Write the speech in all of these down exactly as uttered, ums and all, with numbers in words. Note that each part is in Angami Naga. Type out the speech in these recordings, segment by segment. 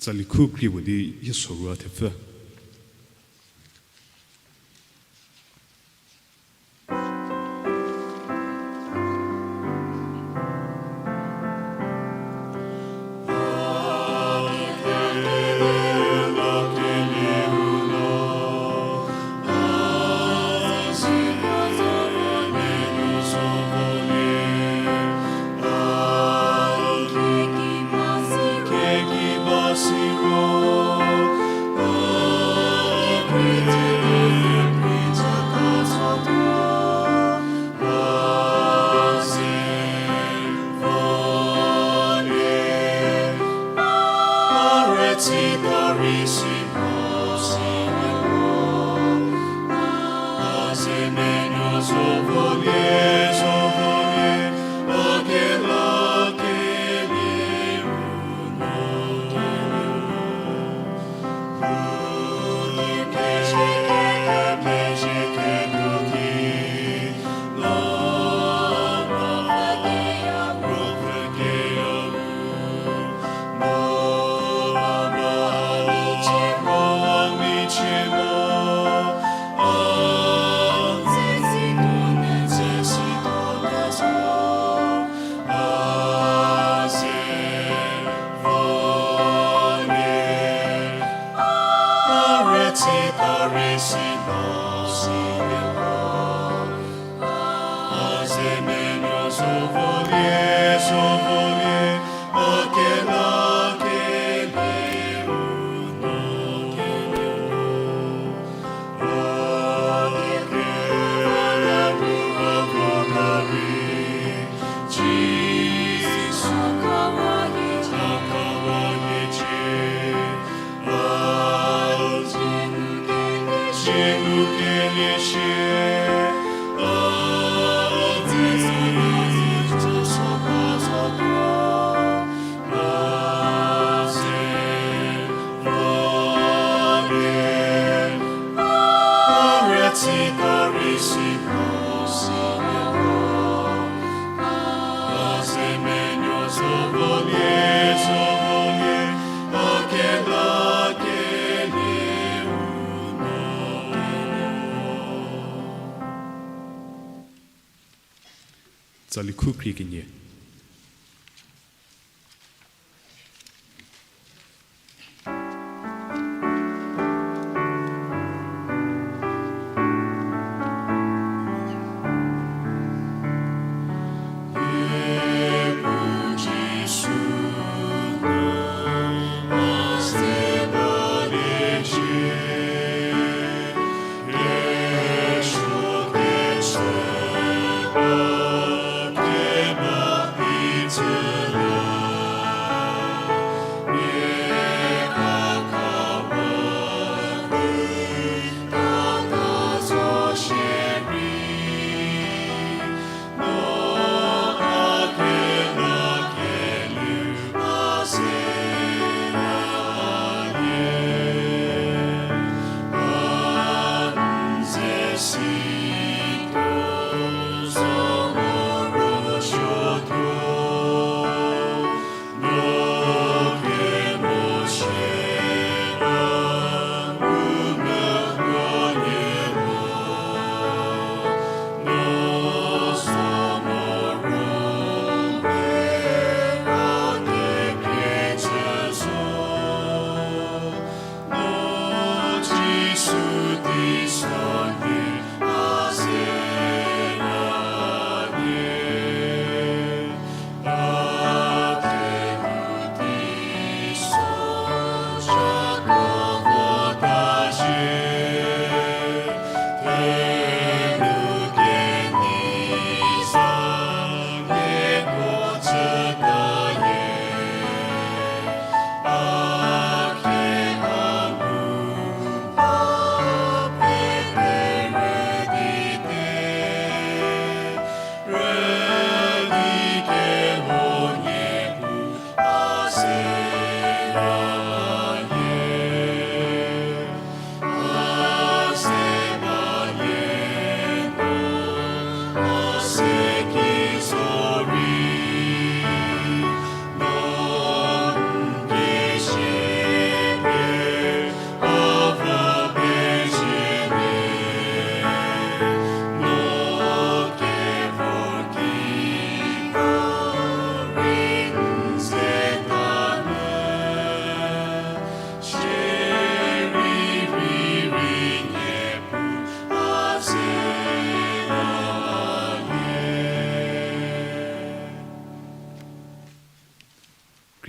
Tsali khu krie puo di Jisu rua thepfü. Tsali khu krie kenie.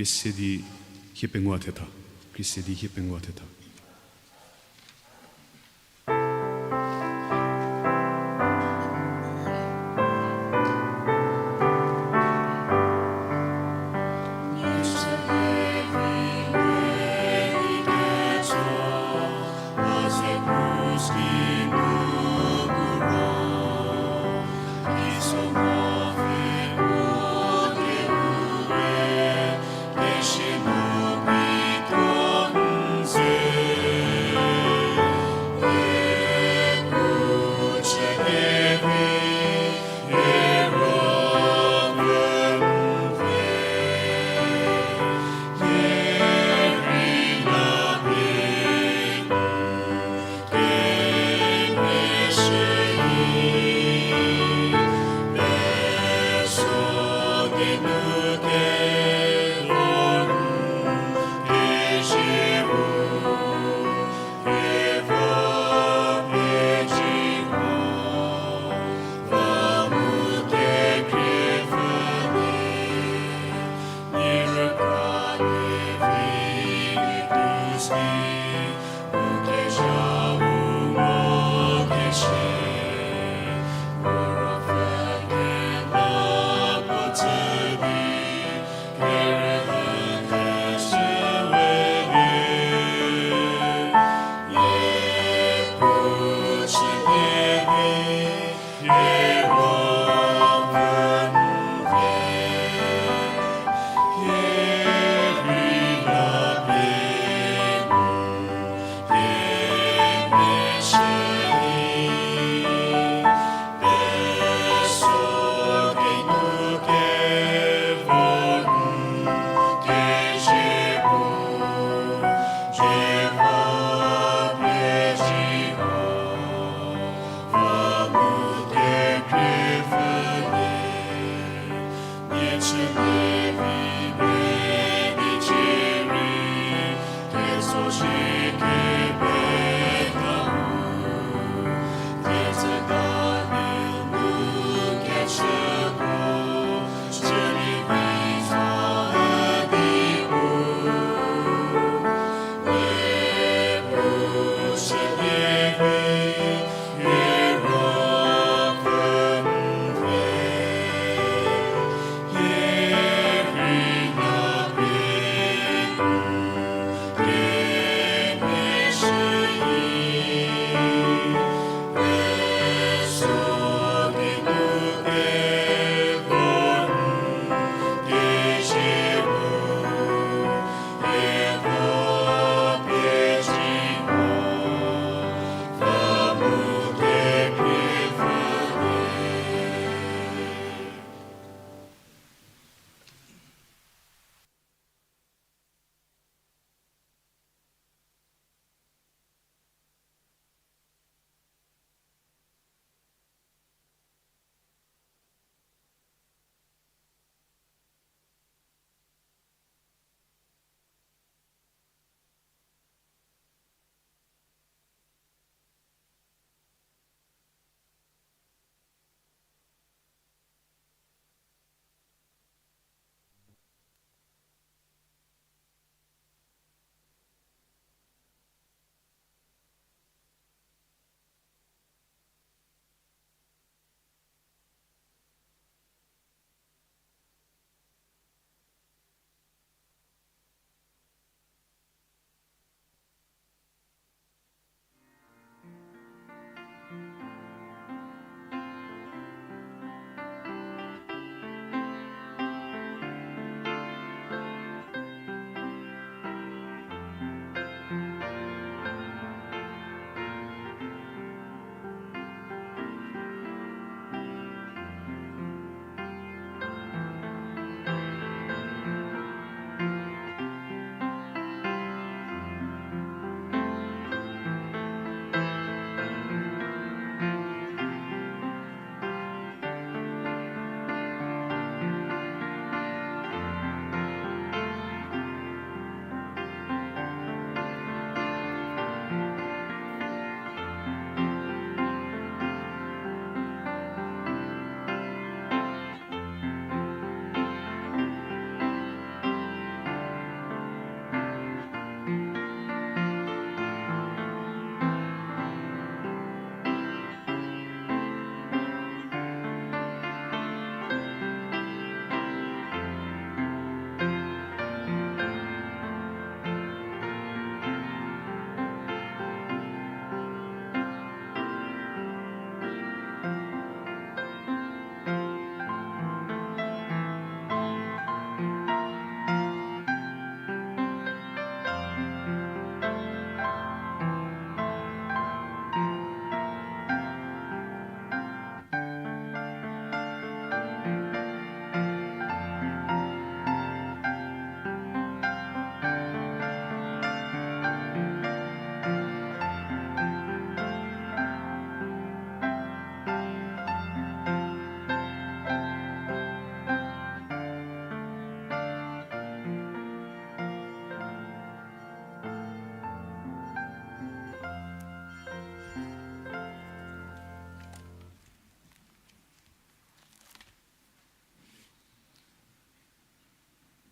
Krise di hie pengou thetha. Krise di hie pengou thetha.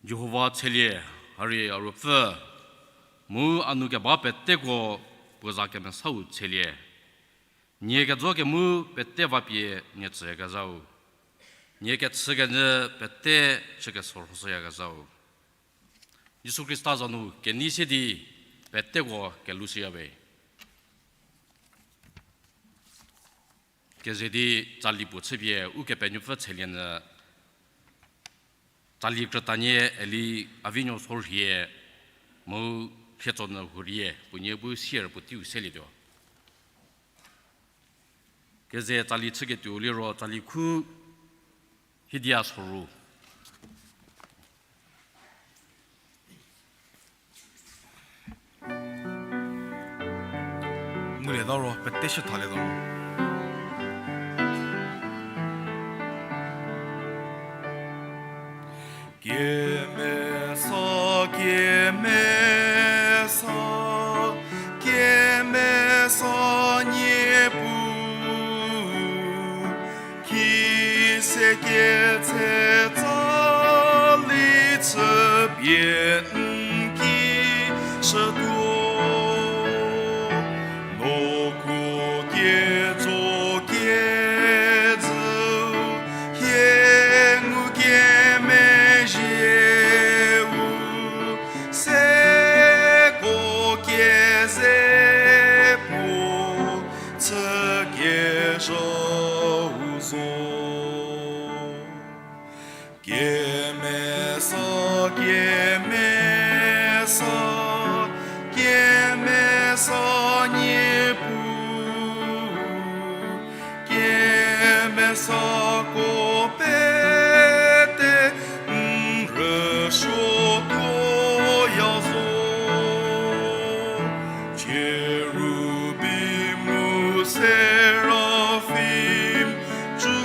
Jihova tshelie, a rei a Ruopfü, mu a nou keba peteko puo za kemesau tshelie. Nie kejo kemu pete vapie nie tsüyakezhau. Nie kechükenyü pete chü kesorhoshüyakezhau. Jisu Khrista za nu kenei se di peteko kelushüyawe. Keze di tsali puo chüpie Ukepenuopfü tshelie nyü, tsali krütanie Eli Avinuo Sorhie mu Khrietso nyü Hurie puonie bu sier puoteiu selietuo. Keze tsali chüketuo liro tsali khu Hidia Soru. Ngulieta ro, pete shüthalietuo. Kemesa, kemesa, kemesa Niepuu, kise ketse tsali chüpie n ki shütuo. Noko ketso kejü hie ngukemezhieu, seko keze puo chükezhau zo. Kemesa, kemesa, kemesa Niepuu, kemesako pete n rüsuotuoya zo. Cherubim mu seraphim cü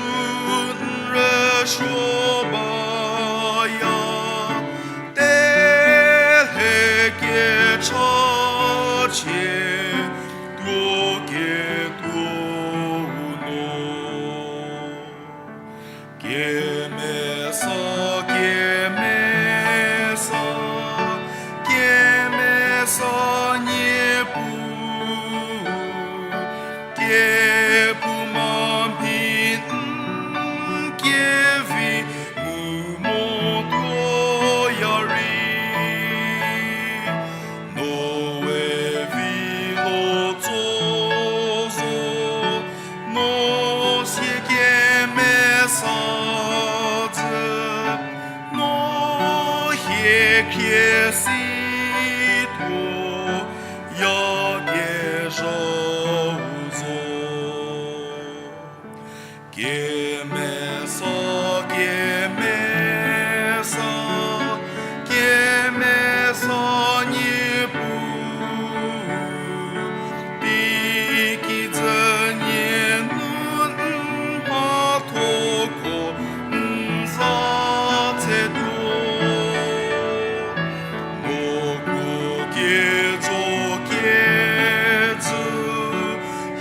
n rüsuo baya, telhe kechachie tuo ketuou no. Kemesa, kemesa, kemesa Niepuu, kephouma mhi n kevi mu mo tuoya rei, no we vi lo tso zo, no sie kemesa tsü, no hie khrie si tuoyakezhau zo. Kemesa, kemesa, kemesa Niepuu, teiki dzü nie nu n mhathoko n za tsetuo. Noko ketso kejü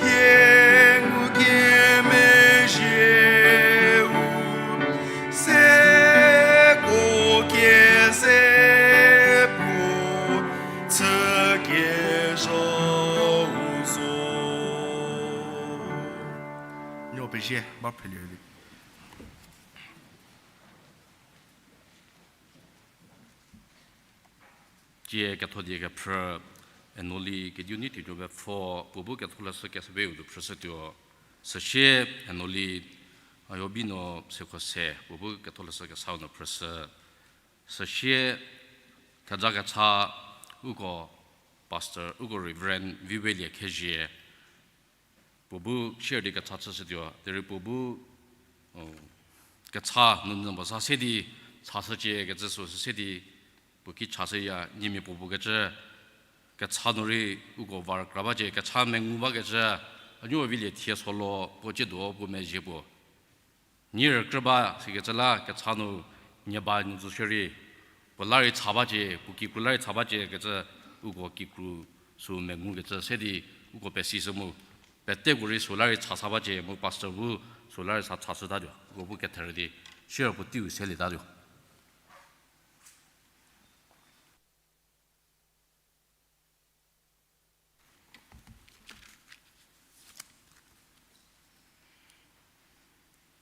hie ngukemezhieu, seko keze puo chükezhau zo. Nuo pezie, ba phrülie di. Tsie ketho die kephrü, Enoli kediu nei thinuo pfo, puo bu ketholeshü kesepeu nu phrüshütuo. Süsie Enoli Ayobi no sekho se, puo bu ketholeshü kesau nu phrüshü. Süsie theja kecha uko pastor, uko Reverend Viwelie Khezhie, puo bu share di kecha chüshütuo, derei puo bu, o, kecha nunu mo sa se di, chashücie kecü süsü se di, puo ki chashüya, niemia puo puo kecü, kecha nu rei uko var kra bacie, kecha mengu bakecü, a nuo Vilie thie solo, puo ciedo puo mezhie puo. Nie rükrü ba sikecü la kecha nu nie ba nu zo shierei, puo la rei cha bacie, puo kikru la rei cha bacie kecü uko kikru sü mengukecü se di uko pesishü mu, peteko rei sü la rei cha sa bacie mu pastor bu sü la rei sa chashütatuo, uko bu ketherü di share puoteiu selietatuo.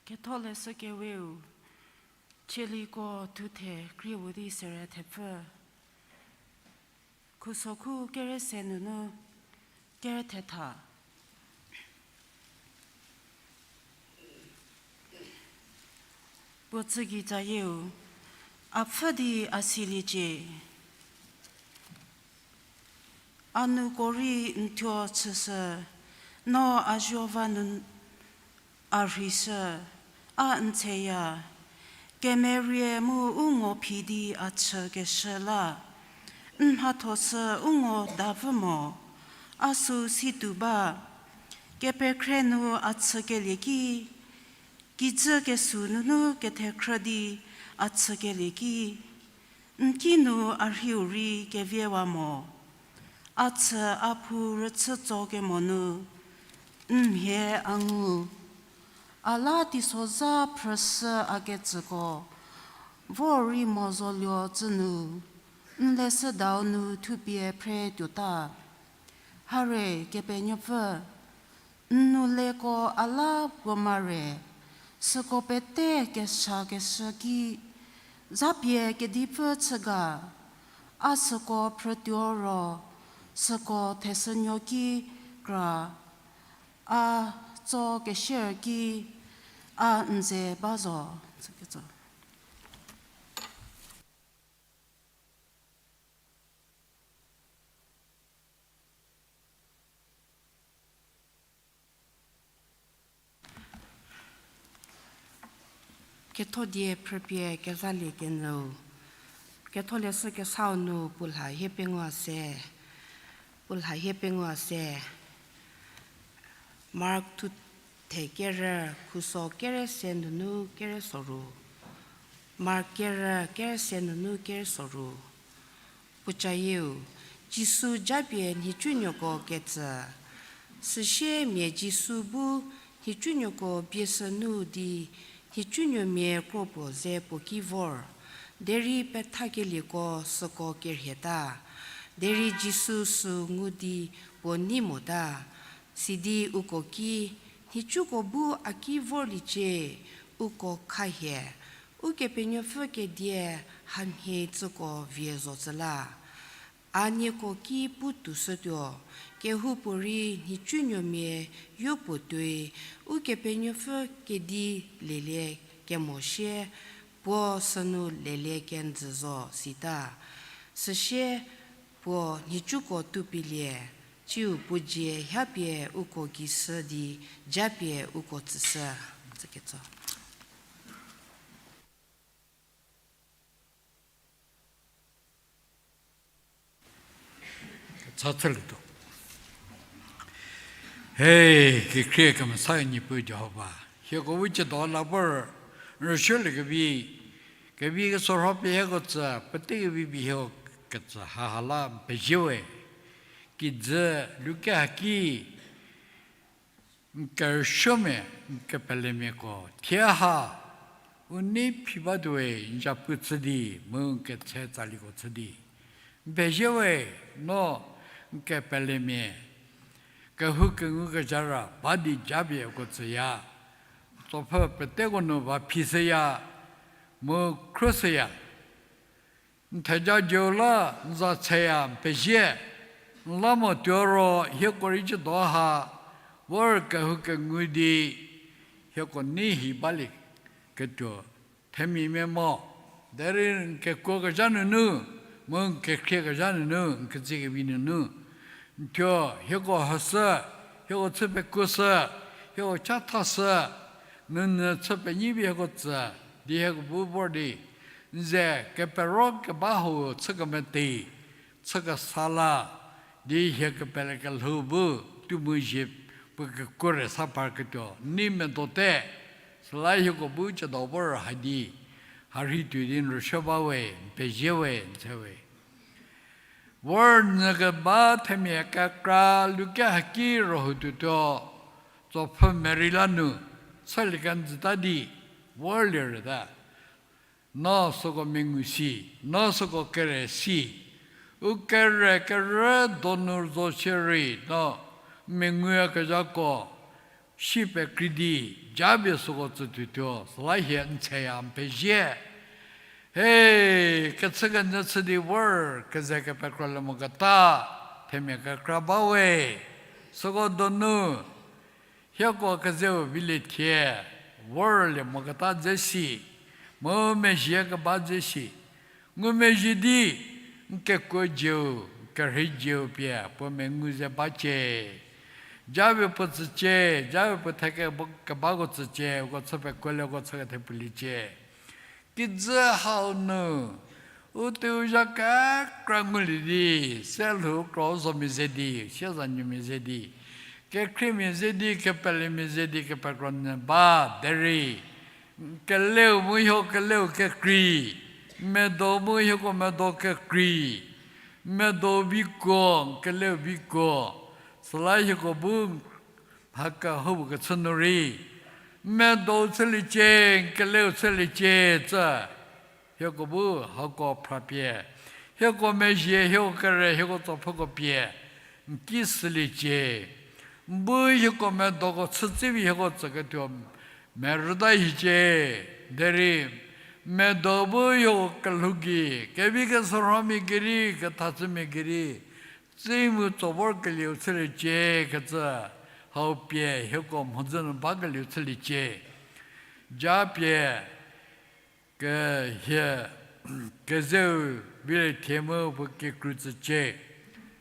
Ketholeshü keweu, Chieliko thuthe krie vo di sere thepfü. Khusokhu kere se nunu kere thetha. Puo tsügei tsayieu, a pfhü di a siliecie. A nuko rei n thuo chüshü, no a zuo va nu a rheishü, a n theya. Kemerie mu u ngo phi di a chükeshü la, n mhatho sü u ngo davü mo, a süu si tuo ba. Kepekhre nu a chükelie ki, kijü kesü nunu kethekhrü di a chükelie ki, n ki nu a rhiu rei keviewa mo. A chü a phou rüchü tso kemo nu, n mhie a ngu. A la teisozha phrüshü a kecüko, vor rei mo zoluo tsü nu, n leshüdau nu thupie phre tuota. Hare Kepenuopfü, n nou leko a la puo mare, süko pete kesakeshü ki, zapie kedipfü chü ga, a süko phrütuo ro, süko thesünuo ki kra, a tso kesier ki, a n ze ba zo. Ketho die phrüpie kezhalie kenjüu. Ketholeshü kesau nu puo lha hie pengou se, puo lha hie pengou se. Mark thuthe kerü, khuso kere se nunu kere soru. Mark kerü, kere se nunu kere soru. Puocayieu, Jisu japie nhicunuoko ketsü. Süsie mia Jisu bu nhicunuoko bieshü nu di nhicunuomia kro puo ze puo ki vor, derei pethakelieko süko kerhieta. Derei Jisu süu ngu di puo nei mota. Sidi uko ki, nhicuko bu a ki vorliecie, uko khahie, Ukepenuopfü kedie hamhie tsüko vie zo tsü la. A nieko ki pu toushütuo, kehoupuorei nhicunuomia yopuo tuoi, Ukepenuopfü kedi lelie kemo sie, puo sünu lelie kenjü zo sita. Süsie puo nhicuko tupilie, tsiu puo dzie hapie uko gei shü di japie uko tsüshü. Tsüketso. Cha chülietuo. He, kekhrie kemesa Niepuu Jihova, hieko bu ciedo la vor rüshülie kevi, kevi kesorho pie hieko tsü, pete kevi pie hieko ketsü haha la n pezie we. Kijü luke haki n kerüsuomia, n kepelemiako thie ha u nei phi batuowe, n zapu chü di mu n ketse tsaliko chü di n pezie we. No n kepelemia kehou kengukezha ra ba di japie uko tsüya, tsopfü peteko nu va phishüya mu khruoshüya. N theja jüu la n za cheya n pezie. N la mo tuo ro hieko rei ciedo ha vor kehou kengu di hieko nei hi balieketuo themia mo. Derei n kekuokezha nunu mu n kekhrie kezha nunu, n ketsie kevi nunu, n thuo hieko hashü, hieko chü pekuoshü, hieko chathashü, nunu chü penyi pie hieko tsü di hieko bu vor di n ze kepero keba hau chü kemeti, chü kesa la, di hie kepele kelhou bu tuo mu zie puo kekuo re sa parketuo nei medote. Süla hieko bu ciedo vor ha di, ha rhei tuo di n rüsuo ba we, n pezie we, n tse we. Vor nyü keba themia kekra luke haki rühou tuotuo, tsopfü Mary la nu chülie kenjüta di vorlie rüta. No süko mengu si, no süko kere si. U kere kerü donu zo shierei no menguyakezhako si pekrei di, japie süko tsütuotuo, süla hie n theya n pezie. Hei, kechükenyü chü di vor, keze kepekrolie moketa, themia kekra ba we, süko donu, hieko kezeu vilie thie, vorlie moketa dze si, mu mezhie keba dze si, ngumezhie di, n kekuo zieu, kerhei zieu pie, puo mengu ze bacie. Japie puo tsücie, japie puo theke kebako tsücie, uko chü pekuolie uko chü kethepuliecie. Kijü hau nu, u teu zha kekra ngulie di, se lhou kro zomia ze di, siezanuomia ze di, kekhriemia ze di, kepelemia ze di, kepekro nyü ba, derei, n keleu mu hieko keleu kekrei, medo mu hieko medo kekrei, medo vikuo, n keleu vikuo, süla hieko bu mha kehoupuo kechü nu rei, medo chüliecie, n keleu chüliecie, tsü, hieko bu hako phrapie, hieko mezhie, hieko kere, hieko tsopfhüko pie, n ki süliecie. N bu hieko medoko chütsüvi hieko tsüketuo merüta hiecie, derei medo bu hieko kelhou gei, kevi keshürhomia gei rei, kethachümia gei rei, tsü mu tso vorkelieu chüliecie kecü, hau pie hieko mhodzü nu bakelieu chüliecie. Japie, ke hie, kezeu vilie thie mu puo kikru tsücie.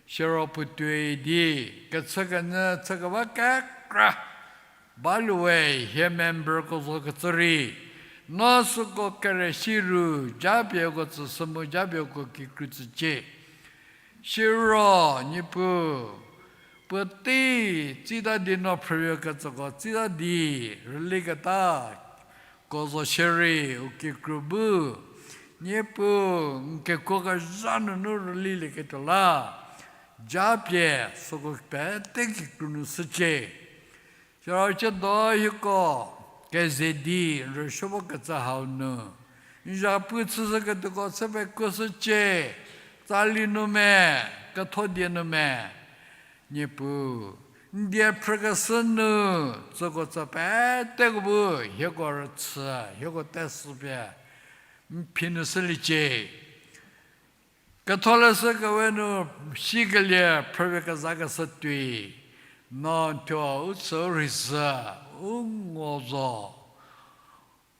Siro puo tuoi di, kechükenyü chükeba kekra baluwe, hie memberko zo kecü rei, no süko kere si ru, japieko tsüshü mu japieko kikru tsücie. Siro Niepuu, puotei tsita di no phrüvie kecüko tsita di rüliketa ko zo shierei u kikru bu, Niepuu, n kekuo kezha nunu rülilieketuo la, japie süko pete kikru nu shücie. Siro tsiedo hieko keze di n rüsuo bakecü hau nu, n zhapu chüshüketuoko chü pekuoshücie, tsali nu me, ketho die nu me. Niepuu, n die phrükeshü nu, tsüko tsü peteko bu, hieko rüchü, hieko teshü pie, n phi nu shüliecie. Ketholeshü kewe nu sikelie phrüpie kezakeshü tuoi, no n thuo u chü rheizhü, u ngo zo.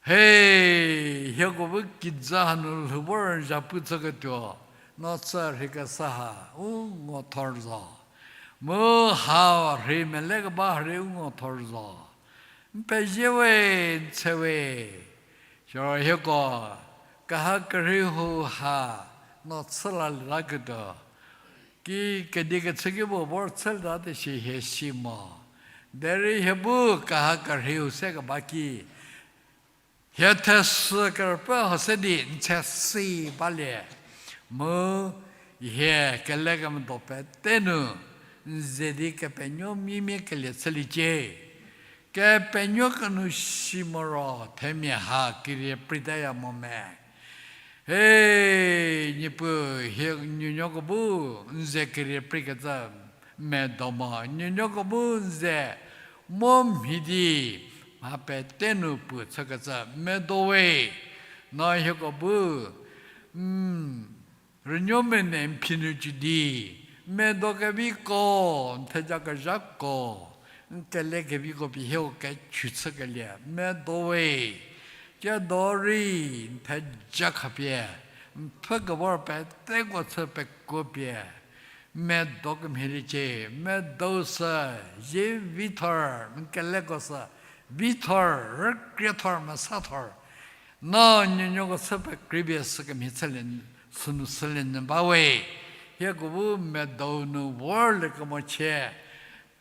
He, hieko bu kijü hanu lhou vor n zhapu chüketuo, no chü rheikeshü ha, u ngo thor zo. Mu ha rhei melekeba ha rei u ngo thor zo. N pezie we, n tse we. Siro hieko, keha kerhei hou ha, no chü lalitaketuo. Ki kedi kechü ki bu vor chülitate shi hie si mo. Derei hie bu keha kerhei hou se keba ki, hie thesü kerüpfü hau se di n tse si balie. Mu hie kelekemedo pete nu, n ze di Kepenuo miemie kelie chüliecie. Kepenuo kenu si moro themia ha kerie preitaya mo me. He, Niepuu, hie nuonuoko bu n ze kerie preikecü medo mo, nuonuoko bu n ze mo mhi di mha pete nu puo chükecü medo we. No hieko bu, mm, rünuo mene n phi nu cü di, medo keviko, n theja kezhako, n kele keviko pie hieko kechü chükelie medo we. Tsiedo rei n theja khapie, n pfhükevor peteko chü pekuo pie, medo kemhieliecie, medo sü, zie vithor, n keleko sü, vithor, rükriethor, mesathor. No nuonuoko chü pekreipie sükemhie chülie, sünu sülie nyü ba we. Hieko bu medou nu vorlie kemochie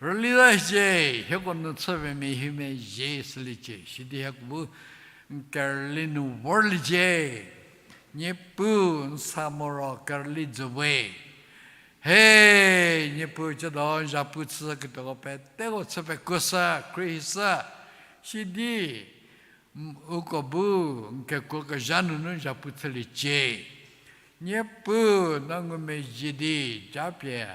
rülita hiecie, hieko nu chü pemia hie mezhie shüliecie, sidi hieko bu n kerüli nu vorliecie. Niepuu n sa moro kerüli jü we. He, Niepuu, tsiedo n zhapu chüketuoko peteko chü pekuoshü, khrieshü, sidi uko bu n kekuo kezha nunu zhapu chüliecie. Niepuu, no ngumezhie di japie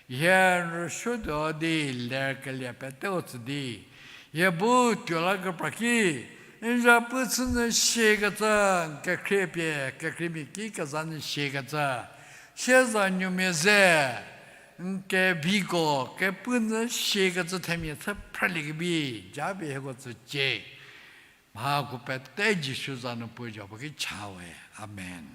hie n rüsuotuo di lerkelie peteko tsü di, Hie bu tuo la kepra ki, n za pu chü nyü siekecü, n kekhrie pie, kekhriemia ki keza nyü siekecü, sieza nuomia ze, n keviko kepu nyü siekecü themia chü phrüliekevi, japie hieko tsücie. Mhako pete Jisu za nu puo japuo ki cha we. Amen.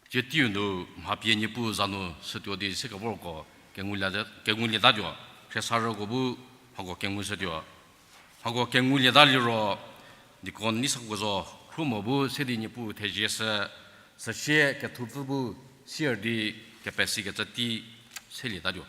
Tsie teiu nu mha pie Niepuu za nu shütuo di se kevorko kengulietatuo, khriesarüko bu mhako kengushütuo. Mhako kengulieta liro, deacon Nisakuozo Rhumo bu se di Niepuu thezie shü, süsie kethupfü bu sier di kepesikecü tei selietatuo.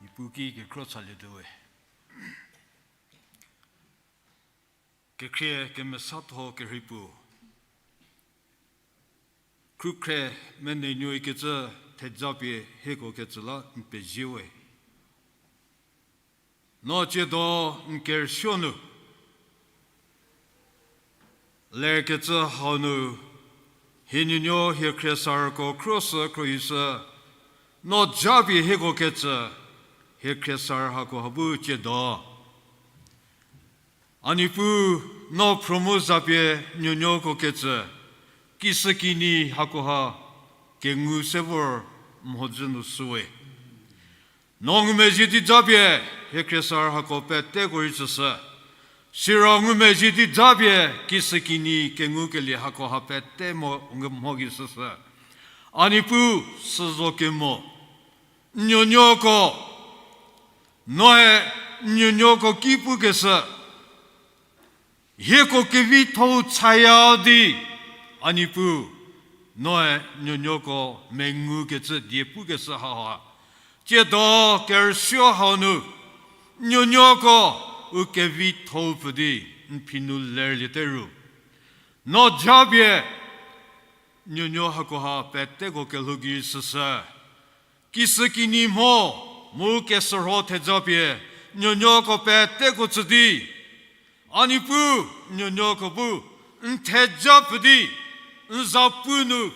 Niepuu ki kekhro chalietuo we. Kekhrie kemesatho kerhei puo, khrükhre menenuoikecü thejapie hieko kecü la n pezie we. No tsiedo n kerüsuo nu lerkecü hau nu, hie nuonuo hie khriesarüko khroshü khrohishü, no japie hieko kecü, hie khriesarü hako ha bu tsiedo. A Niepuu, no phromo zapie nuonuoko kecü, kishükinyi hakoha kengu se vor mhodzü nu shüwe. No ngumezhie di japie hie khriesarü hako peteko rei tsüshü. Siro ngumezhie di japie kishükinyi kengukelie hakoha pete mo ngu mho gei shüshü. A Niepuu, süzo kemo, n nuonuoko, noe n nuonuoko ki pukeshü, Hieko kevitho-u chaya di, a Niepuu, noe nuonuoko mengukecü die pukeshü haha, tsiedo kerüsuo hau nu, nuonuoko u kevitho-u pfü di n phi nu lerliete ru. No japie nuonuo hakoha peteko kelhou gei süsü, kisükinyi mho mu kesürho thejapie nuonuoko peteko tsü di, a Niepuu, nuonuoko bu n theja pfü di, n zapu nu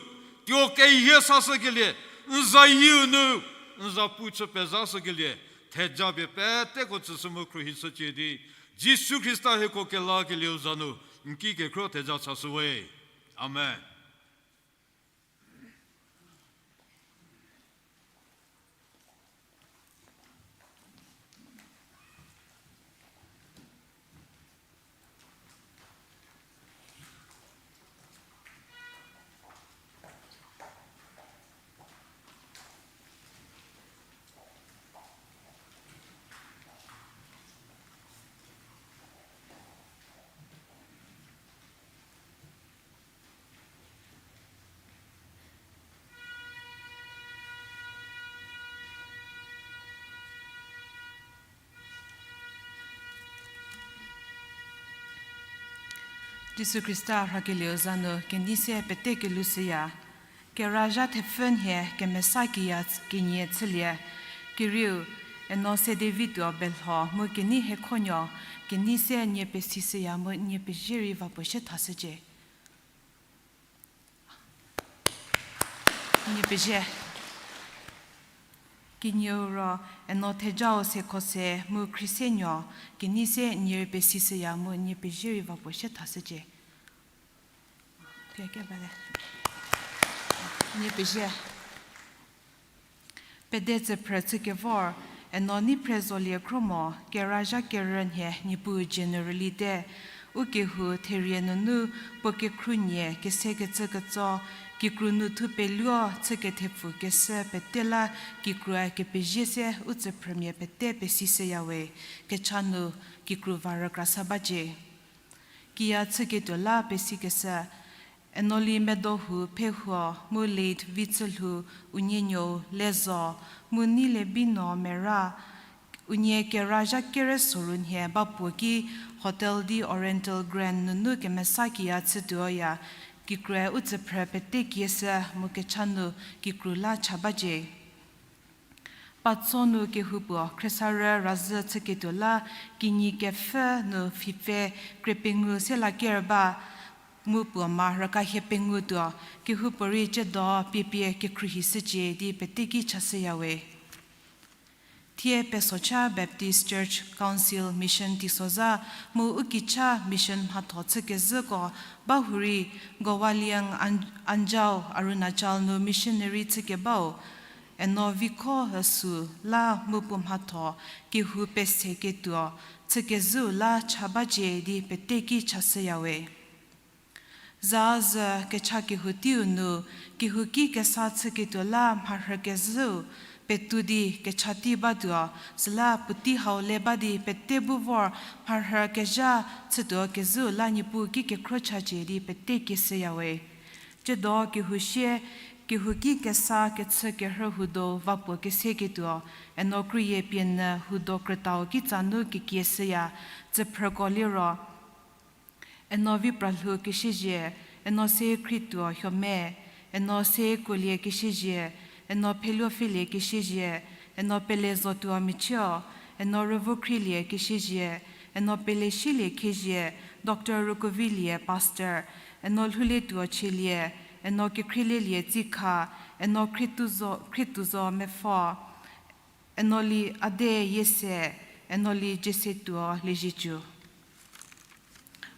tuo keyie sashükelie, n zayieu nu n zapu chü pezashükelie, thejapie peteko tsüshü mu khruohishücie di, Jisu Khrista hieko kelakelieu za nu n ki kekhro theja chashüwe. Amen. Jisu Khrista rhakelieu za nu kenei se pete kelushüya. Kera zha thepfü nhie kemesa kiya kenie chülie. Kerieu, eno se David tuo belho mu kenei hekhonuo, kenei se nie pesishüya mu nie pezie rei va puo shie thashücie. Nie pezie. Kenieu ro, eno thejau se khose mu khriesenuo, kenei se nie rei pesishüya mu nie pezie rei va puo shie thashücie. Nie pezie. Pede tsüphrü chükevor, eno nei phre zolie khro mo, kera zha kerü nhie Niepuu generally te, u kehou therie nunu puo kekhruonie kesekecü ketso, kikru nu thu peluo chü kethepfu keshü pete la kikrua kepezie se u tsüphrümia pete pesishüya we, kecha nu kikru va rükrasa bacie. Kiya chüketuo la pesikeshü, eno li medo hu phehuo mu late Vitsülhou, unie nuou Lezo, mu nei le bi no Mera, unie kera zha kere soru nhie ba puo ki hotel di Oriental Grand nunu kemesa kiya chütuoya, kikrue u tsüphrü pete kieshü mu kecha nu kikru la cha bacie. Patso nu kehoupuo khriesarü razhü chüketuo la kinyi kepfhü nu fipfe kre pengou se la ker ba mu puo ma rüka hie pengou tuo, kehoupuorei ciedo piepie kekhruohishücie di pete ki chashüya we. Thie Pesocha Baptist Church Council Mission teisozha mu u kicha mission mhatho chükezhüko ba hurei Gowaliang An-, Anjao Arunachal nu missionary chükebau, eno Vikho Üsü la mu puo mhatho kehou pese ketuo chükezhüu la cha bacie di pete ki chashüya we. Zazü kecha kehou teiu nu, kehouki kesa chüketuo la mharhü kezhüu petu di kecha tei batuo, süla puotei hau le ba di pete bu vor mharhü kezha chütuo kezhüu la Niepuu ki kekhro chacie di pete kieshüya we. Ciedo kehou sie, kehouki kesa kechü kerhü hudo va puo keseketuo, eno krüyie pie nyü hudo krütau kitsa nu kekieshüya, tsüphrüko liro, eno Vipralhou Kesiezie, eno se Khrituo Hiome, eno se Kolie Kesiezie, eno Pheluopfhelie Kesiezie, eno Pele Zotuo Michio, eno Rüvokhrielie Kesiezie, eno Pelesielie Khiezie, Doctor Rukovilie Pastor, eno Lhouletuo Chielie, eno Kekhrielie Tsikha, eno Khrituzo, Khrituzo Mepfo, eno li Ade Yiese, eno li Jiesetuo Liezietsu.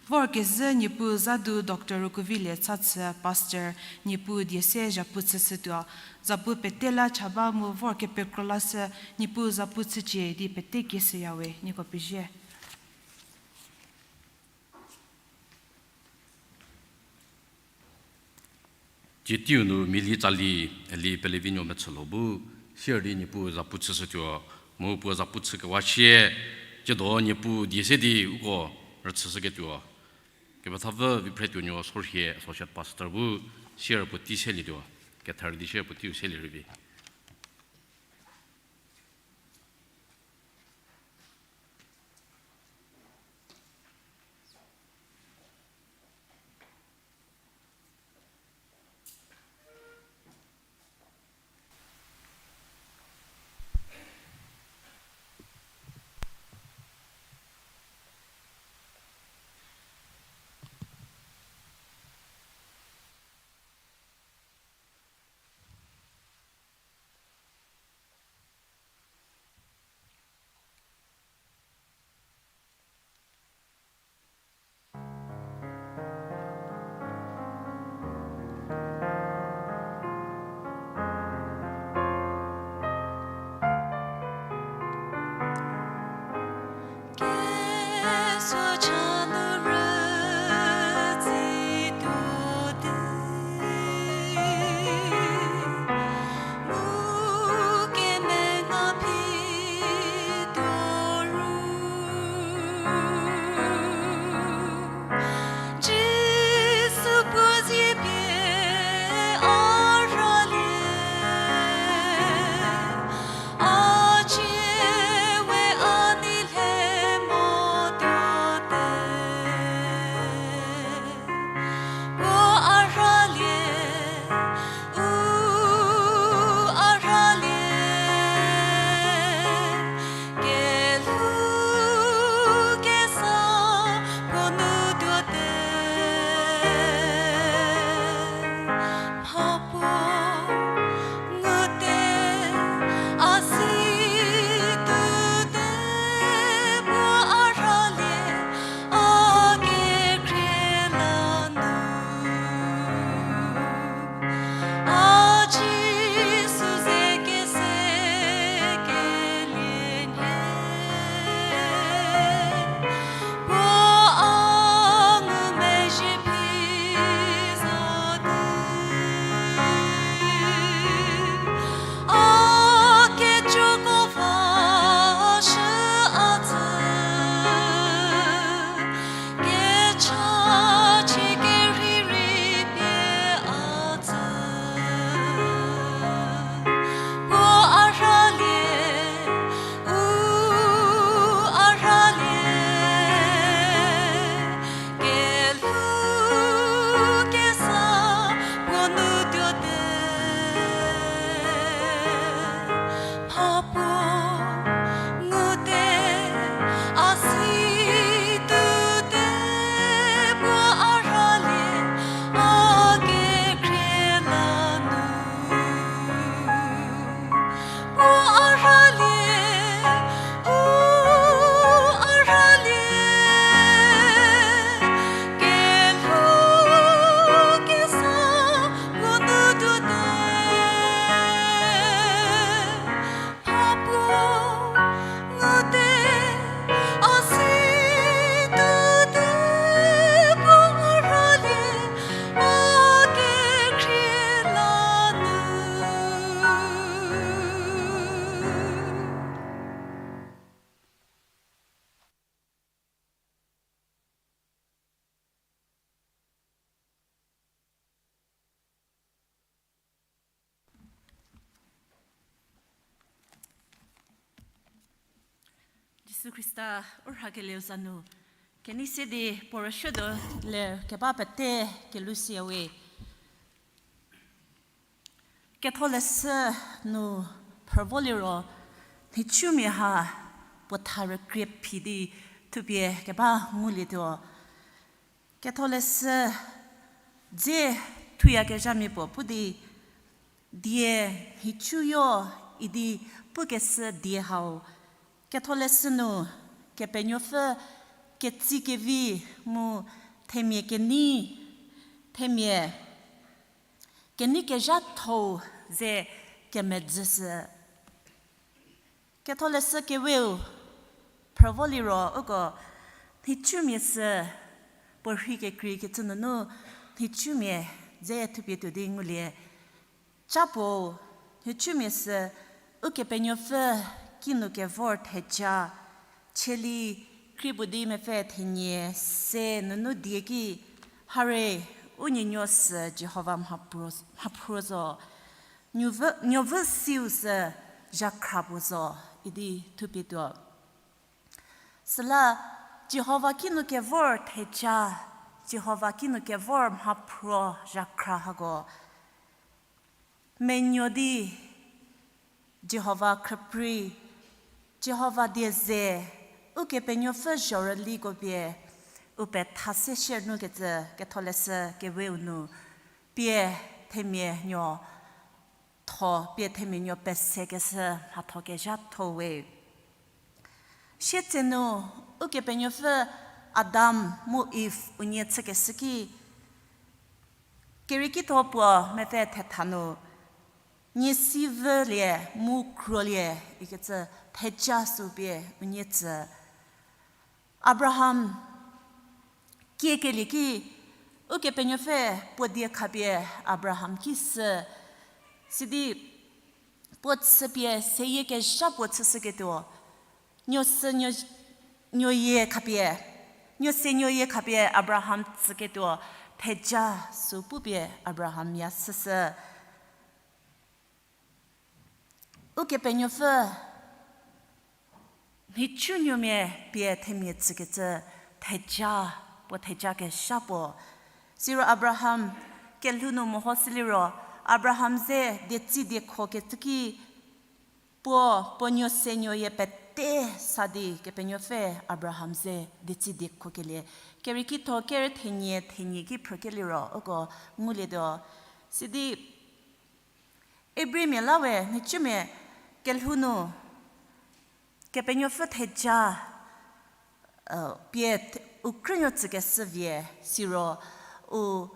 Vorkezhü Niepuu za du Doctor Rukovilie Tsachü Pastor, Niepuu die se zhapu chüshütuo, zapu pete la cha ba mu vor kepekro lashü, Niepuu zapu chücie di pete kieshüya we, nieko pezie. Tie teiu nu Mili Tsali, eli Pelevinuo Mechülo bu, sier di Niepuu zapu chüshütuo, mu puo zapu chükewa sie, tsiedo Niepuu die se di uko rüchüshüketuo. Kepethapfü Viphretuonuo Sorhie, Associate Pastor bu share puotei selietuo, ketharü di share puoteiu selie rei vi. Jisu Khrista u rhakelieu za nu kenei se di puo rüshütuo ler keba pete kelhou siya we. Ketholeshü nu phrüvoliro, nhicumia ha puo tha rükrie phi di thupie keba ngulietuo. Ketholeshü dze thuyakezhamia puo pu di, die nhicuyo idi pukeshü die hau, Ketholeshü nu Kepenuopfü ketsi kevi mu themia kenei, themia kenei kezhathou ze kemedzüshü. Ketholeshü keweu phrüvoliro uko nhicumia sü puo rhei kekreikecü nunu nhicumia dze thupie tuo di ngulie. Ca puo nhicumia sü Ukepenuopfü kinu kevor theja, cheli Krie puo di mepfü thenie se nunu die ki, hare, u nuonuo sü Jihova mhaphruo, mhaphruo zo, nuovü, nuovü siu sü zhakhra puo zo, idi thupie tuo. Süla Jihova kinu kevor theja, Jihova kinu kevor mhaphruo zhakhra hako menuo di Jihova khrüprei, Jihova die ze, Ukepenuopfü zhorüliko pie u petha se share nu kecü Ketholeshü Keweu nu pie themia nuo tho, pie themia nuo pesekeshü mhatho kezhatho we. Sietsenu Ukepenuopfü Adam mu Iv unie chükeshü ki, kerieki tho puo mepfü thetha nu, nie si vülie mu kruolie ikecü theja sü pie unie tsü. Abraham kiekelie ki, Ukepenuopfü puo die khapie Abraham ki sü, sidi puo chüpie seyie kezha puo chüshüketuo, nuo se nuo, nuoyie khapie, nuo se nuoyie khapie Abraham tsüketuo theja sü pupie Abraham ya shüshü. Ukepenuopfü nhicunuomia pie themia tsükecü theja, puo theja kezha puo. Siro Abraham kelhou nu mehoshüliro, Abraham ze dietsi diekho kecü ki, puo, puo nuo se nuoyie pete sa di Kepenuopfü Abraham ze dietsi diekho kelie. Kerieki tho ker thenie thenie ki phrükeliro uko ngulietuo. Sidi Ibrimia la we nhicumia kelhou nu Kepenuopfü theja pie u krünuo tsükeshü vie, siro u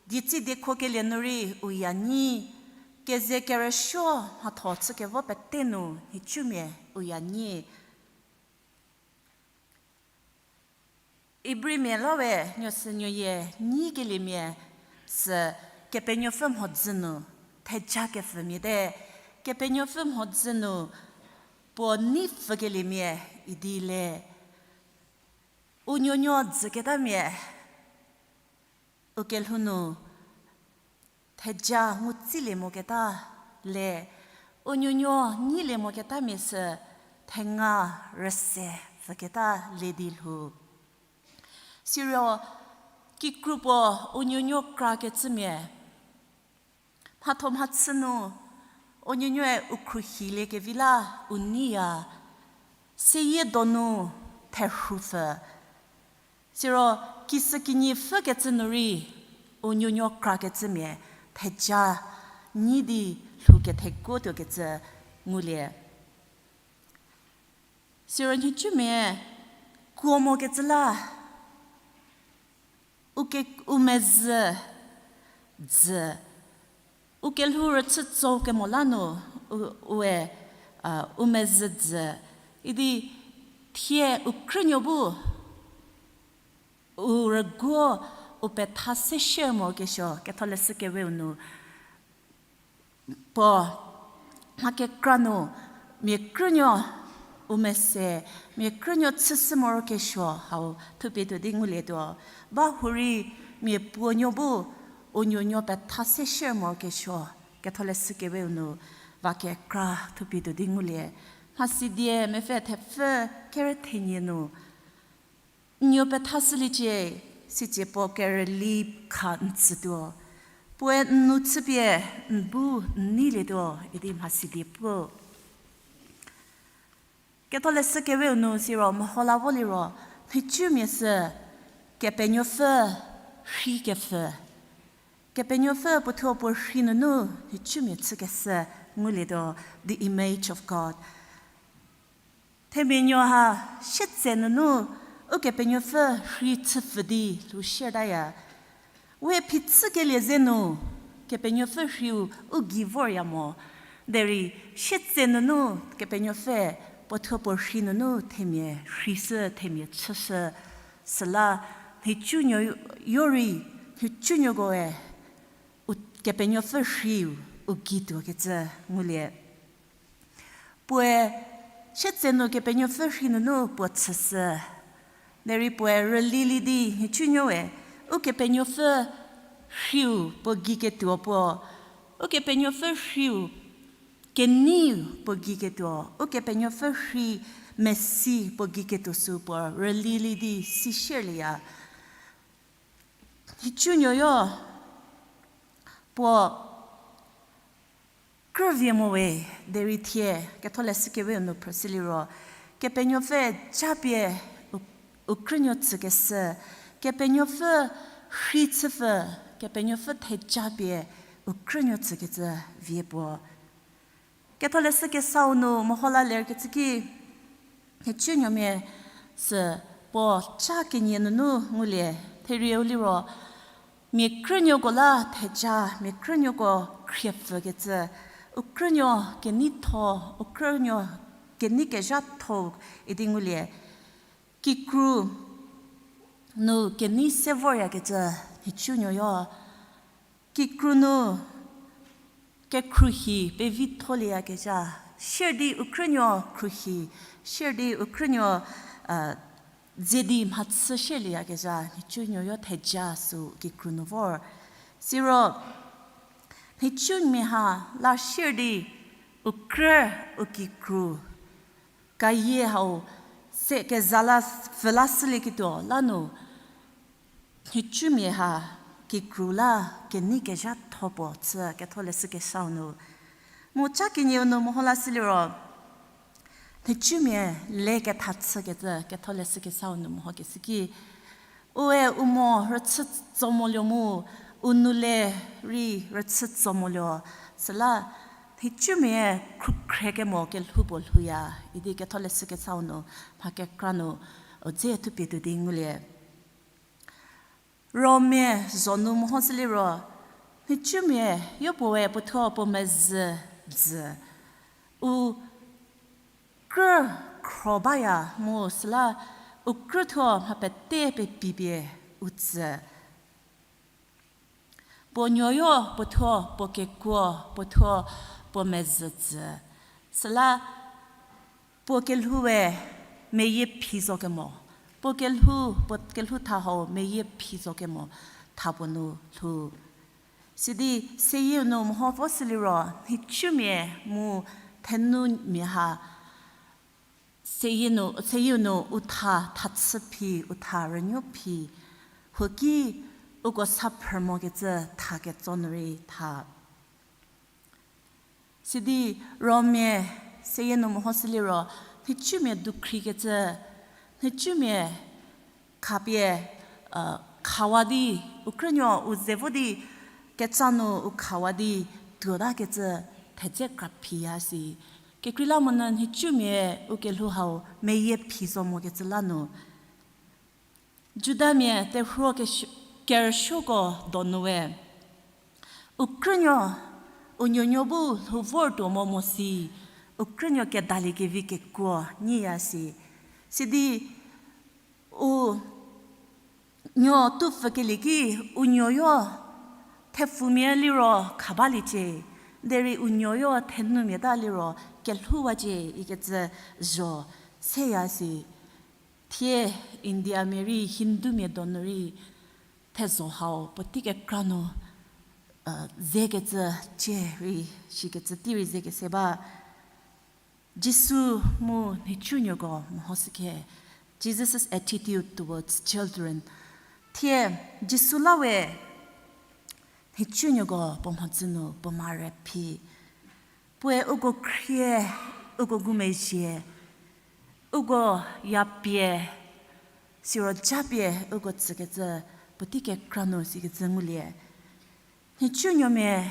dietsi diekho kelie nu rei u ya nyi, keze kerüsuo mhatho chükevo pete nu nhicumia u ya nyi. Ibrimia la we nuo se nuoyie nyikeliemia sü Kepenuopfü mhodzü nu theja kepfümia te, Kepenuopfü mhodzü nu puo nei pfükeliemia idi le. U nuonuo dzüketamia u kelhou nu theja ngutsilie moketa le, u nuonuo nyilie moketamia sü thenga rüse pfüketa le di lhou. Siro kikru puo u nuonuo krakecümia, mhatho mhachü nu u nuonuoe u khruohilie kevi la u neiya, seyie donu therhupfü. Siro kisükinyi pfükecü nu rei u nuonuo krakecümia theja nyi di lhou kethekuo tuokecü ngulie. Siro nhicumia kuo mokecü la u ke, u mezhü dzü, u kelhou rüchü tso kemo la nu, u, ue, u mezhü dzü, idi thie u krünuo bu u rüguo u petha se share morokesuo, Ketholeshü Keweu nu puo mha kekra nu mia krünuo u mese, mia krünuo chüshü morokesuo hau thupie tuo di ngulietuo. Ba hurei mia puonuo bu u nuonuo petha se share morokesuo, Ketholeshü Keweu nu va kekra thupie tuo di ngulie. Mhasidie mepfü thepfü kerü thenie nu, n nuo pethashüliecie, sicie puo kerüli kha n tsütuo. Puoe n nu chüpie n bu n neilietuo idi mhasidie puo. Ketholeshü Keweu nu siro meho la vo liro, nhicumia sü Kepenuopfü rhei kepfü. Kepenuopfü puothuo puo rhei nunu nhicumia chükeshü ngulietuo, the image of God. Themia nuo ha sietse nunu Ukepenuopfü rhei chüpfü di lhou shiertaya. We phichükelie zenu Kepenuopfü rheiu u gei vorya mo. Derei sietse nunu Kepenuopfü puothuo puo rhei nunu themia rheishü, themia chüshü. Süla nhicunuo yo rei, nhicunuokoe u Kepenuopfü rheiu u gei tuokecü ngulie. Puoe sietse nu Kepenuopfü rhei nunu puo chüshü, Derei puoe rülili di nhicunuoe, Ukepenuopfü rhiu puo gei ketuo puo, Ukepenuopfü rhiu keneiu puo gei ketuo, Ukepenuopfü rhi mesi puo gei ketuo sü puo rülili di si sierlieya. Nhicunuoyo puo krüvie mo we, derei thie Ketholeshü Kewe-u nu phrüshü liro, Kepenuopfü japie u, u krünuo tsükeshü, Kepenuopfü rhi chüpfü, Kepenuopfü thejapie u krünuo tsükecü vie puo. Ketholeshü Kesau nu meho la lerkecü ki, nhicunuomia sü puo cha kenie nunu ngulie, therieu liro, mia krünuoko la theja, mia krünuoko khriepfükecü, u krünuo keneitho, u krünuo kenei kezhatho idi ngulie. Kikru nu kenei se voryakecü nhicunuoyo. Kikru nu kekhruohi pevitholieyakezha, sier di u krünuo khruohi, sier di u krünuo, a, dze di mhachü sierlieyakezha, nhicunuoyo theja sü kikru nu vor. Siro, nhicumia ha la sier di u krü u kikru kayie hau se keza la pfü la shülieketuo la nu, nhicumia ha kikru la kenei kezhatho puo chü Ketholeshü Kesau nu. Mu cha kenieu nu meho la shü liro, nhicumia le ketha chükecü Ketholeshü Kesau nu mehokeshü ki, ue u mo rüchü tso moluo mu, u nou le rei rüchü tso moluo, süla nhicumia khrükhrekemo kelhou puo lhouya idi Ketholeshü Kesau nu mha kekra nu u dze thupie tuo di ngulie. Romia zho nu mehoshü liro, nhicumia yopuoe puothuo puo mezhü dzü, u krü khro baya mu süla u krüthuo mha pete pepipie u tsü. Puo nuoyo puothuo puo kekuo puothuo puo mezhü dzü. Süla puo kelhoue meyie phi zo kemo. Puo kelhou, puo kelhou tha hau meyie phi zo kemo tha puo nu lhou. Sidi seyieu nu meho vo sü liro, nhicumia mu thenumia ha, seyie nu, seyieu nu u tha thachü phi, u tha rünuo phi, huoki uko sa phrü mokecü tha ketso nu rei tha. Sidi Romia seyie nu mehoshü liro, nhicumia dukhrikecü, nhicumia khapie, khawa di, u krünuo u ze vo di, kecha nu u khawa di, tuotakecü thedze kra phiya si. Kekreilamonyü nhicumia u kelhou hau meyie phi zo mokecü la nu. Judamia terhuo kerüsuoko donu we, u krünuo, u nuonuo bu lhou vor tuo mo mo si, u krünuo kedaliekevi kekuo nyiya si. Sidi u nuo tupfükelie ki, u nuoyo thepfumia liro kha baliecie, derei u nuoyo thenumia ta liro kelhouwacie ikecü zho seya si. Thie Indiamia rei, Hindumia donu rei, thezho hau puotei kekra nu zekecü cie rei, shikecü tei rei zekese ba. Jisu mu nhicunuoko mehoshükhe, Jesus' attitude towards children. Thie Jisu la we nhicunuoko puo mhodzü nu puo ma re phi. Puoe uko khrie, uko ngumezhie, uko yapie, siro japie uko tsükecü puotei kekra nu sikecü ngulie. Nhicunuomia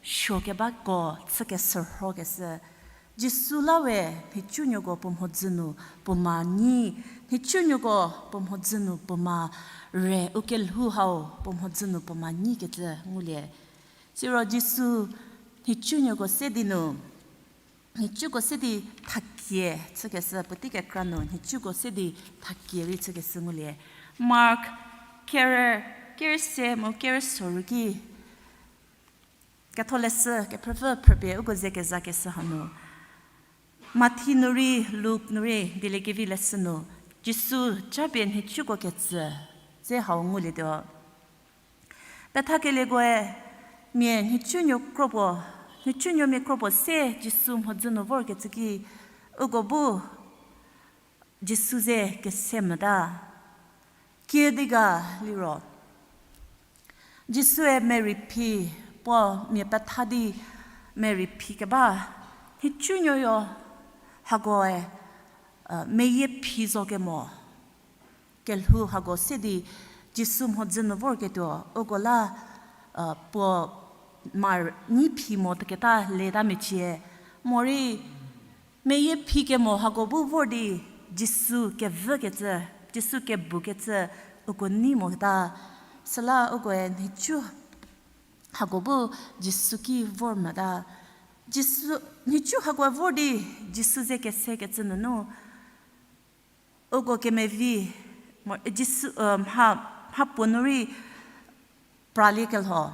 suo kebako chü kesürhokeshü. Jisu la we nhicunuoko puo mhodzü nu puo ma nyi, nhicunuoko puo mhodzü nu puo ma re, u kelhou hau puo mhodzü nu puo ma nyikecü ngulie. Siro Jisu nhicunuoko se di nu, nhicuko se di thakie chükeshü puotei kekra nu, nhicuko se di thakie rei chükeshü ngulie. Mark ker, ker se mu ker soru ki, Ketholeshü Kephrüpfü phrüpie uko ze kezakeshü hanu. Mathi nu rei, Luk nu rei, Dieliekevi leshü nu, Jisu japie nhicuko ketsü, dze hau ngulietuo. Pethakelieko-e mia nhicunuo kropuo, nhicunuomia kropuo se Jisu mhodzü nu vorkecü ki, uko bu Jisu ze kese mota. Kiüdi ga liro, Jisue merei phi, puo mia petha di merei phi keba, nhicunuoyo hakoe, meyie phi zo kemo kelhou hako se di Jisu mhodzü nu vorketuo, uko la, puo ma nyi phi mo teketa leta mecie, morei meyie phi kemo hako bu vor di Jisu kevükecü, Jisu kebukecü uko nei moketa. Süla ukoe nhicu hako bu Jisu ki vor mota. Jisu, nhicu hakoe vor di Jisu ze kesekecü nunu uko kemevi, mo-, Jisu, mha, mhapuo nu rei praliekelho.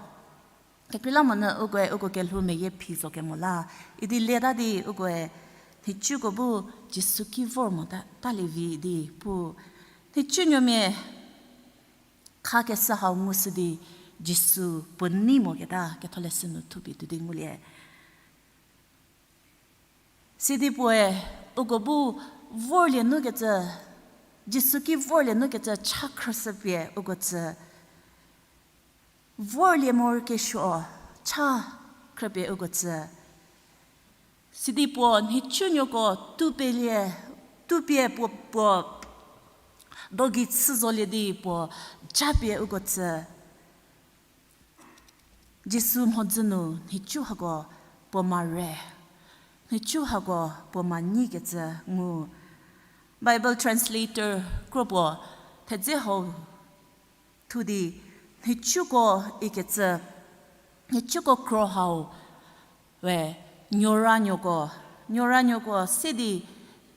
Kekreilamonyü ukoe uko kelhou meyie phi zo kemo la, idi leta di ukoe nhicuko bu Jisu ki vor mota, talie vi di pu. Nhicunuomia khakeshü hau ngushü di Jisu puo nei moketa Ketholeshü nu thupie tuo di ngulie. Sidi puoe uko bu vorlie nukecü, Jisu ki vorlie nukecü cha khrüshüpie uko tsü, vorlie morokesuo cha khrüpie uko tsü. Sidi puo nhicunuoko tupelie, tupie puo, puo dogei chü zolie di puo japie uko tsü. Jisu mhodzü nu nhicu hako puo ma re, nhicu hako puo ma nyikecü ngu. Bible translator kropuo thedze hau thu di nhicuko ikecü, nhicuko kro hau we nuoranuoko, nuoranuoko se di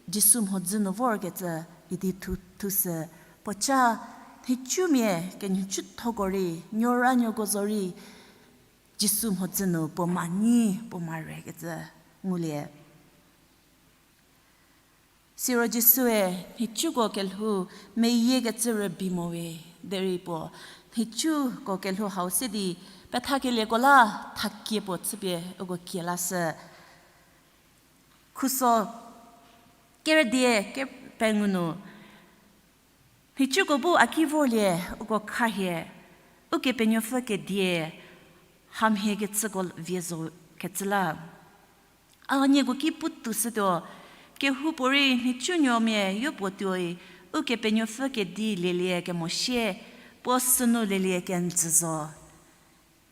Jisu mhodzü nu vorkecü idi thu, thushü. Puoca nhicumia kenhicutho-ko rei nuoranuoko zorei Jisu mhodzü nu puo ma nyi, puo ma rekecü ngulie. Siro Jisue nhicuko kelhou meyiekecü rübei mo we, derei puo nhicuko kelhou hau se di pethakelieko la thakie puo chüpie uko kie lashü. Khuso kerüdie kepengou nu, nhicuko bu a ki vorlie uko khahie, Ukepenuopfü kedie hamhiekecüko vie zo kecü la. A nieko ki putuo shütuo, kehoupuorei nhicunuomia yopuo tuoi, Ukepenuopfü kedi lielie kemosie, puo sünu lielie kenjü zo.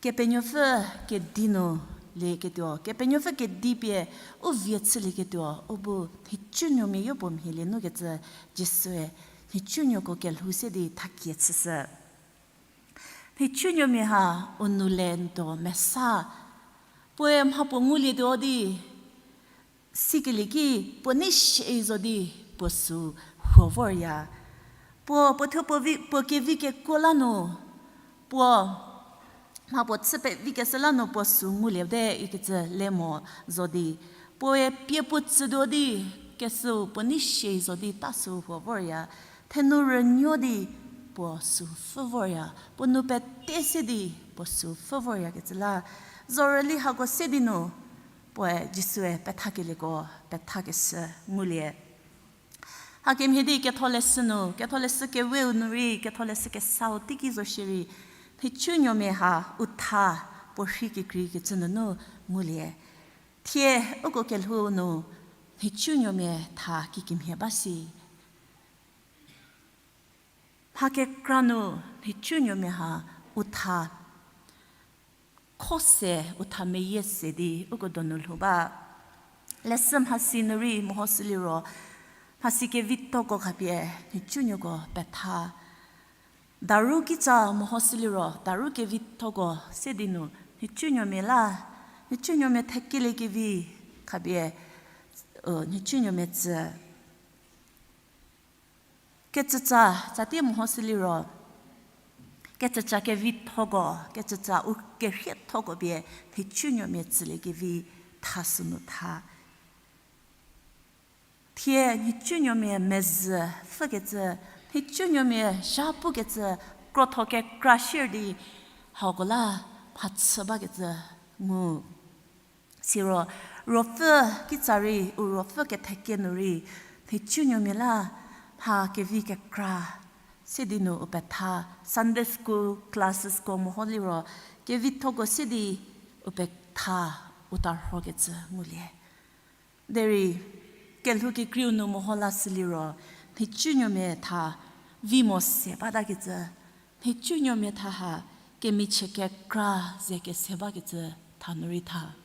Kepenuopfü kedi nu lieketuo, Kepenuopfü kedi pie u vie chülieketuo, u bu nhicunuomia yopuo mhielie nukecü Jisue nhicunuoko kelhou se di thakie chüshü. Nhicunuomia ha u nou le ndo mesa, puoe mhapuo ngulietuo di, sikelie ki puo nei sie zo di puo sü huo vorya. Puo, puo thuo puo vi, puo kevi kekuo la nu, puo mhapuo chü pevi keshü la nu puo sü nguliete ikecü le mo zo di, puoe pie puo tsütuo di, kesüu puo nei sie zo di ta sü huo vorya. Thenu rünuo di puo sü pfhü vorya. Puo nou pete se di puo sü pfhü voryakecü la. Zorüli hako se di nu, puoe Jisue pethakelieko pethakeshü ngulie. Hakemhie di Ketholeshü nu, Ketholeshü keweu nu rei, Ketholeshü kesau teiki zo shierei, nhicunuomia ha u tha puo rhi kekreikecü nunu ngulie. Thie uko kelhou nu nhicunuomia tha kikemhie ba si. Mha kekra nu nhicunuomia ha u tha kho se, u tha meyie se di uko donu lhou ba. Leshü mhasi nu rei mehoshü liro, mhasi kevithoko khapie nhicunuoko petha. Daru kitsa mehoshü liro, daru kevithoko se di nu nhicunuomia la, nhicunuomia thekeliekevi khapie, u, nhicunuomia tsü. Kecüca, tsatie mehoshü liro, kecüca kevithoko, kecüca u kerhiethoko pie nhicunuomia tsüliekevi tha sünu tha. Thie nhicunuomia mezhü pfhükecü, nhicunuomia zha pukecü, krotho kekra shir di hako la mhachü bakecü ngu. Siro ruopfü kitsa rei, u ruopfü kethekie nu rei, nhicunuomia la mha kevi kekra se di nu u petha, Sunday school classesko meho liro, kevithoko se di u petha, u tarhokecü ngulie. Derei, kelhou kekreiu nu meho lashü liro, nhicunuomia tha vi mo se batakecü, nhicunuomia tha ha kemichie kekra ze kese bakecü tha nu rei tha.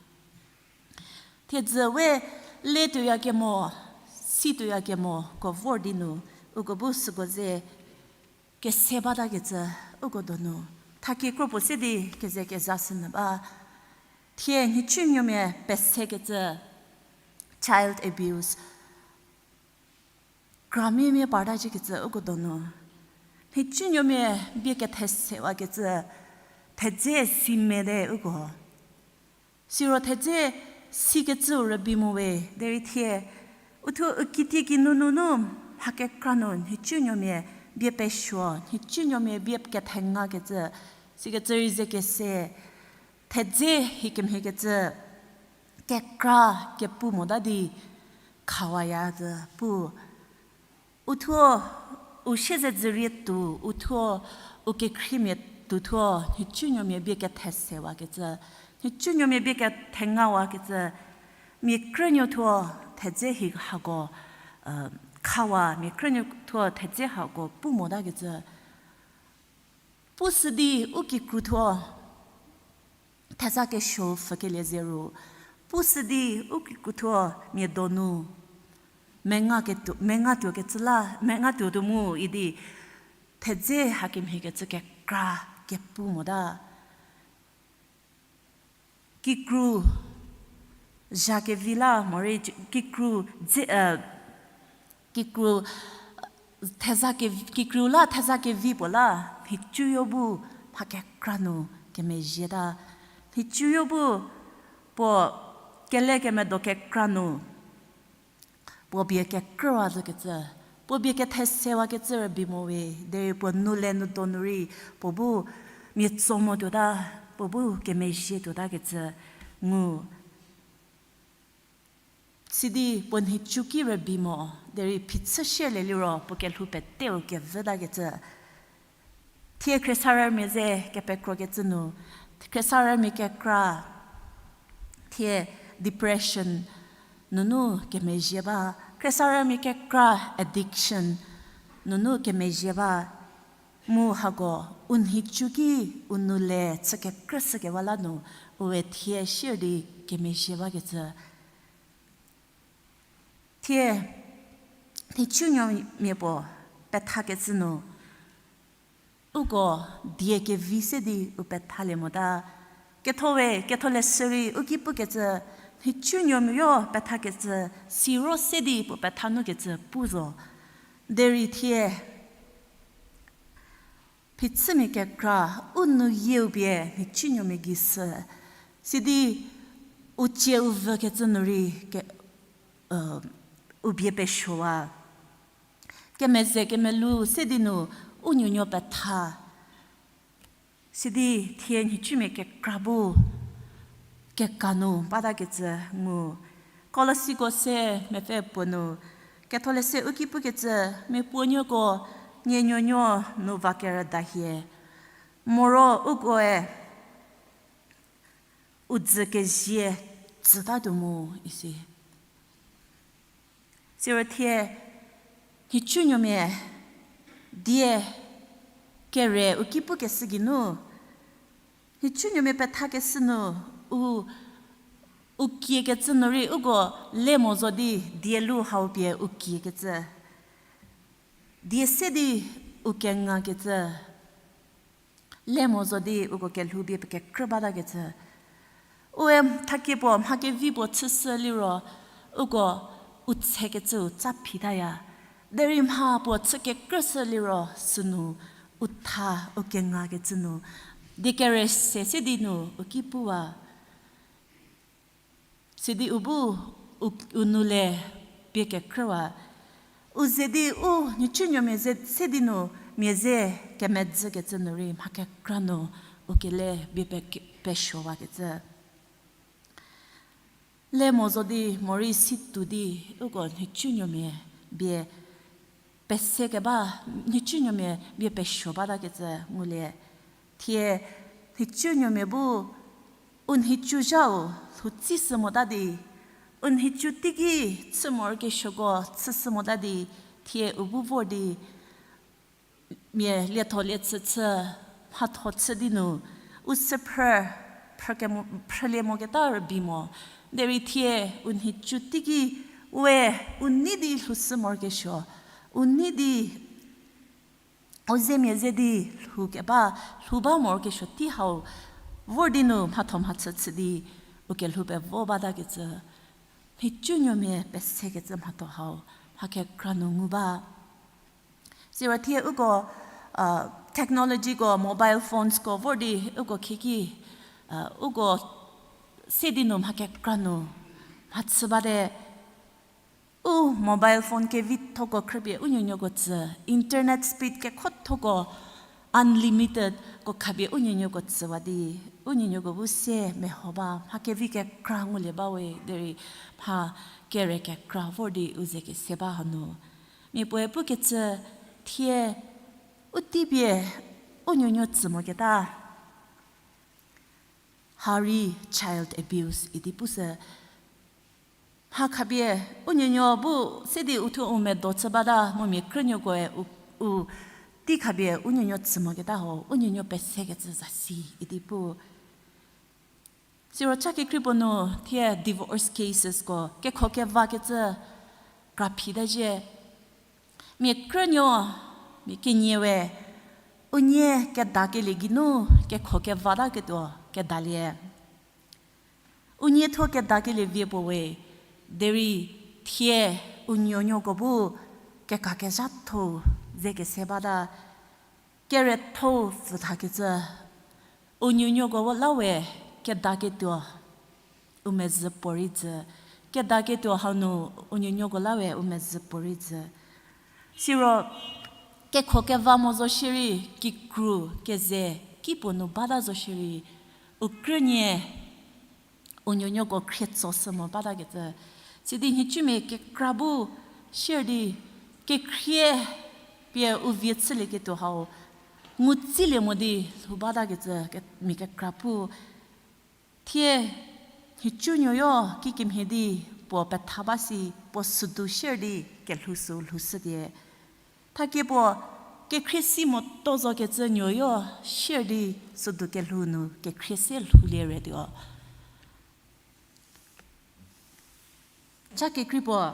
Thiedzü we le tuoyakemo, si tuoyakemo ko vor di nu, uko bu süko ze kese batakecü uko donu. Thaki kropuo se di keze kezashünyü ba. Thie nhicunuomia pesekecü, child abuse, kramia mia parta chükecü uko donu. Nhicunuomia bie kethesewakecü, thedze si mete uko. Siro thedze sikecüu rübei mo we, derei thie, uthuo u kitiekinu nunu, mha kekra nu nhicunuomia bie pesuo, nhicunuomia bie kethengakecü, sikecü rei ze kese, thedze hikemhiekecü, kekra kepu mota di khawaya zü pu. Uthuo, u siezedzürie tuo, uthuo, u kekhriemia tuothuo, nhicunuomia bie kethesewakecü, nhicunuomia bie kethengawakecü, mia krünuo thuo thedze hi hako, khawa, mia krünuo thuo thedze hako pu motakecü. Pushü di u kikru thuo, theza kesuo pfhükelie zeru. Pushü di u kikru thuo mia donu, menga ketuo, menga tuokecü la, menga tuo tuo mu idi, thedze hakemhiekecü kekra kepu mota. Kikru zha kevi la morei kikru dze, kikru, theza ke, kikru la theza kevi puo la, nhicuyo bu mha kekra nu kemezhieta. Nhicuyo bu puo kele kemedo kekra nu puo bie kekrüwa zükecü, puo bie kethesewakecü rübei mo we, derei puo nu le nu donu rei, puo bu mia tso mo tuota, puo bu kemezhie tuotakecü ngu. Sidi puo nhicuki rübei mo, derei phichü shielie liro puo kelhou peteu kevütakecü. Thie khriesarümia ze kepekrokecü nu, khriesarümia kekra, thie depression nunu kemezhie ba, khriesarümia kekra addiction nunu kemezhie ba, mu hako u nhicuki u nu le chü kekrüshükewa la nu, ue thie sier di kemezhie bakecü. Thie, nhicunuomia puo pethakecü nu, uko die kevi se di u pethalie mota. Ketho we, ketholeshü rei u ki pukecü, nhicunuoyo pethakecü, siro se di puo petha nukecü pu zo. Derei thie, phichümia kekra, u nu yieu pie nhicunuomia gei sü, sidi u cie u vükecü nu rei ke, u bie pesuowa. Kemeze kemelu se di nu u nuonuo petha. Sidi thie nhicumia kekra bu keka nu batakecü ngu. Kolosiko se mepfü puo nu, ketholeshü u ki pukecü, mia puonuoko nie nuonuo nu va kerüda hie. Moro ukoe u dzü kezie tsütatuo mu isi. Siro thie nhicunuomia die kere u ki pukeshü geinu, nhicunuomia pethakeshü nu, u, u kiekecü nu rei uko le mo zo di die lu hau pie u kiekecü. Die se di u kengakecü. Le mo zo di uko kelhou bie pekekrü batakecü. Ue thakie puo mha kevi puo chüshü liro, uko u tsekecüu tsa phitaya. Derei mha puo chü kekrüshü liro sünu u tha u kengakecü nu, die kere se se di nu u ki puwa. Sidi u bu u, u nu le pie kekrüwa. U ze di u nhicunuomia ze se di nu mia ze kemedzükecü nu rei mha kekra nu u kele bie pe-, pesuowakecü. Le mo zo di morei si tuo di uko nhicunuomia bie pese keba, nhicunuomia bie pesuo batakecü ngulie. Thie nhicunuomia bu u nhicu zhau lhou tsishü mota di, u nhicu teiki chü morokesuoko chüshü mota di, thie u bu vor di mia lietho liechü chü, mhatho chü di nu, u sü phrü, phrülie moketa rübei mo. Derei thie u nhicu teiki we u nei di lhoushü morokesuo, u nei di u zemia ze di lhou keba, lhou ba morokesuo tei hau vor di nu mhatho mhachü chü di u kelhou pevo batakecü, nhicunuomia pesekecü mhatho hau mha kekra nu ngu ba. Siro thie uko technologyko, mobile phonesko vor di uko khieki, uko se di nu mha kekra nu mhachü bate. U mobile phone kevithoko khrüpie u nuonuoko tsü, internet speed kekhothoko unlimitedko khapie u nuonuoko tsüwa di, u nuonuoko bu se meho ba, mha kevi kekra ngulie ba we derei mha kere kekra vor di u ze kese ba hanu. Mia puoe pukecü, thie u teipie u nuonuo tsü moketa ha rei child abuse idi pushü. Mha khapie u nuonuo bu se di uthuo u medo chü bata mu mia krünuokoe u, u tei khapie u nuonuo tsü moketa ho, u nuonuo pesekecü zasi idi pu. Siro cha kekrei puo nu thie divorce casesko kekho kevakecü kra phita zhie. Mia krünuo, mia kenie we, unie kedakelie geinu kekho kevataketuo kedalie. Unie thuo kedakelie vie puo we, derei thie u nuonuoko bu kekakezhatho ze kese bata, keretho pfüthakecü, u nuonuoko la we kedaketuo u mezhü puorei jü, kedaketuo hanu u nuonuoko la we u mezhü puorei jü. Siro kekho keva mo zo shierei, kikru keze kipuo nu bata zo shierei, u krünie u nuonuoko khrietso shü mo batakecü. Sidi nhicumia kekra bu shierei di kekhrie pie u vie chülieketuo hau ngu tsilie mo di lhou batakecü, mia kekra pu. Thie nhicunuoyo kikemhie di puo petha ba si, puo südu shierei di kelhou sü lhoushütie. Thakie puo kekhrie si moto zokecü nuoyo shierei di südu kelhou nu kekhrie se lhoulie retuo. Cha kekrei puo,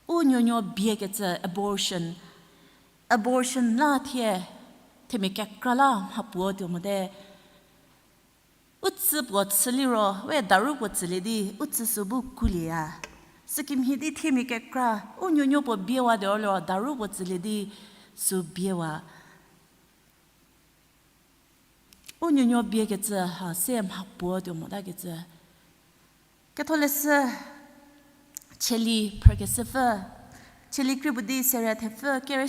u nuonuo biekecü abortion. Abortion la thie themia kekra la mha puo tuo mote. U tsü puo chü liro we daru puo tsülie di u tsü sü bu kulieya. Sükemhie di themia kekra u nuonuo puo biewa derlo daru puo tsülie di sü biewa. U nuonuo biekecü ha se mha puo tuo motakecü. Ketholeshü Cheli phrükeshüpfü, Cheli krie puo di serie thepfü ker-,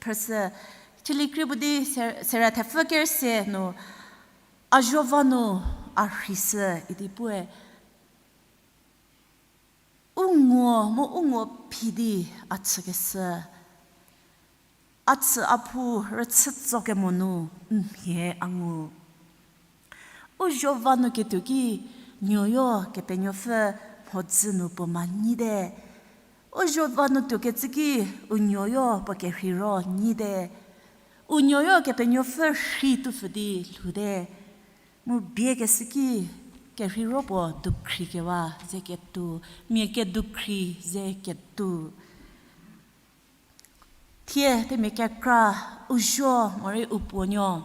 phrüshü, Cheli krie puo di ser-, serie thepfü kerüse nu, a zuo va nu a rheishü idi puoe. U nguo mu u nguo phi di a chükeshü. A chü a phu rüchütso kemo nu n mhie a ngu. U zuo va nu ketuo ki nuoyo Kepenuopfü mhodzü nu puo ma nyite. U zuo va nu tuokecü ki u nuoyo puo kerheiro nyite. U nuoyo Kepenuopfü rhei tupfü di lhoute. Mu biekeshü ki kerheiro puo dukhri kewa ze ketuo, mia kedukhri ze ketuo. Thie themia kekra u zuo morei u puonuo,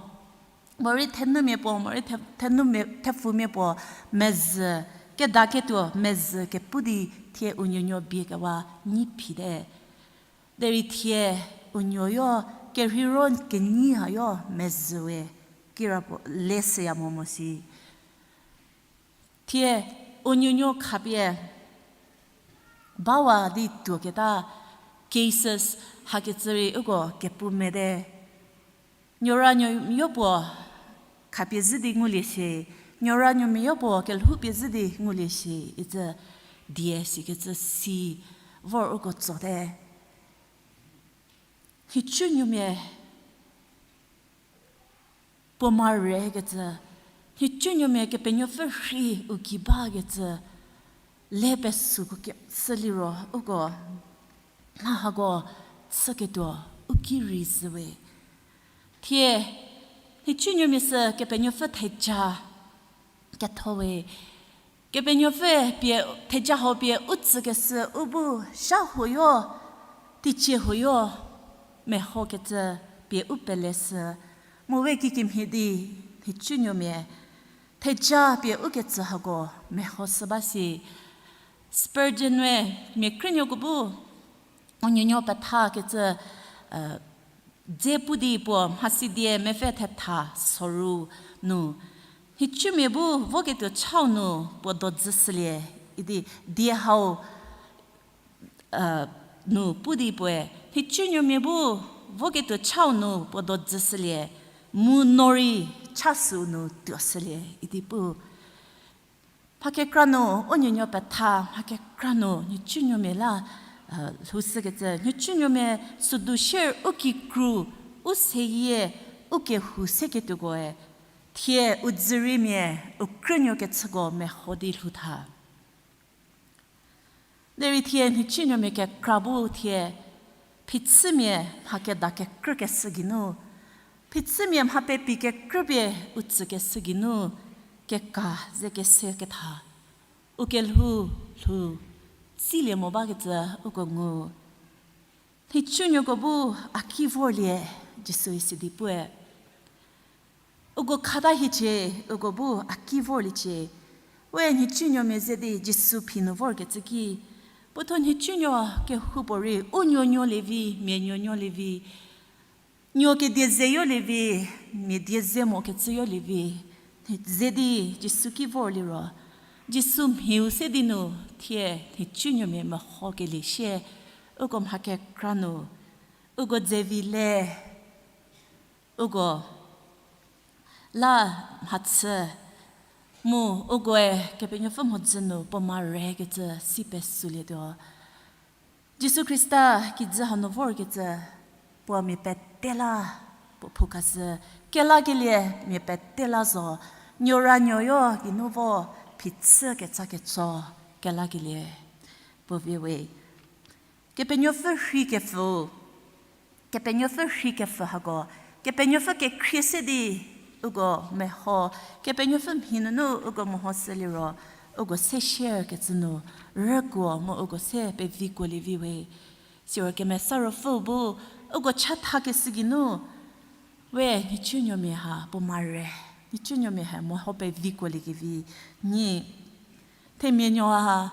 morei thenumia puo, morei the-, thenumia, thepfumia puo mezhü, kedaketuo mezhü kepu di thie u nuonuo bie kewa nyi phite. Derei thie u nuoyo kerheiro kenyi hayo mezhü we kirapuo leshüya mo mo si. Thie u nuonuo khapie bawa di tuoketa cases hakecü rei uko kepu mete. Nuoranuoyo puo khapie zhü di ngulie shie, nuoranuomeyo puo kelhoupie zhü di ngulie shie, icü die sikecü si vor uko tsote. Nhicunuomia puo mare kecü, nhicunuomia Kepenuopfü rhi u gei bakecü, le pesuoko kecü liro uko, mha hako chüketuo u ki rei zhüwe. Thie, nhicunuomia sü Kepenuopfü theja ketho we. Kepenuopfü pie, theja hau pie u tsükeshü u bu zha huoyo, teicie huoyo, mehokecü pie u peleshü, mu we kikemhie di, nhicunuomia theja pie ukecü hako mehoshü ba si. Spurgeon we mia krünuoko bu, u nuonuo pethakecü, dze pu di puo mhasidie mepfü thetha soru nu, nhicumia bu voketuo chau nu puo dodzü shülie, idi die hau nu pu di puoe, nhicunuomia bu voketuo chau nu puo dodzü shülie, mu no rei cha süu nu tuo shülie, idi pu. Mha kekra nu, u nuonuo petha, mha kekra nu, nhicunuomia la, lhoushükecü, nhicunuomia südu shier u kikru, u seyie, u kehou seketuokoe, thie u dzüriemia, u krünuo kechüko meho di lhoutha. Derei thie nhicunuomia kekra bu thie, phichümia mha keda kekrükeshü geinu, phichümia mha pepi kekrüpie u tsükeshü geinu, keka ze kese ketha, u kelhou lhou silie mo bakecü uko ngu. Nhicunuoko bu a ki vorlie, Jisu isi di pue. Uko khata hiecie, uko bu a ki vorliecie. We nhicunuomia ze di Jisu phi nu vorkecü ki, puothuo nhicunuo kehoupuorei u nuonuo lievi, mia nuonuo lievi, nuo kedie zeyo lievi, mia die ze mokecüyo lievi, ze di Jisu ki vorliro, Jisu mhiu se di nu thie nhicunuomia mehokelie shie, uko mha kekra nu, uko dzevi le, uko la mhachü, mu ukoe Kepenuopfü mhodzü nu puo ma rekecü si pesulietuo. Jisu Khrista kijü hanu vorkecü, puo mia pete la, puo phou khashü, kelakelie mia pete la zo, nuoranuoyo geinu vo phichü kecha ketso, kelakelie, puo vie we. Kepenuopfü rhei kepfü, Kepenuopfü rhei kepfü hako, Kepenuopfü kekhrie se di uko meho, Kepenuopfü mhi nunu uko mehoshüliro, uko se share kecü nu, rükuo mu uko se pevikuolie vi we. Siro Kemesa Ruopfü bu, uko chathakeshü geinu, we nhicunuomia ha puo ma re, nhicunuomia ha meho pevikuoliekevi, nyi, themia nuo ha,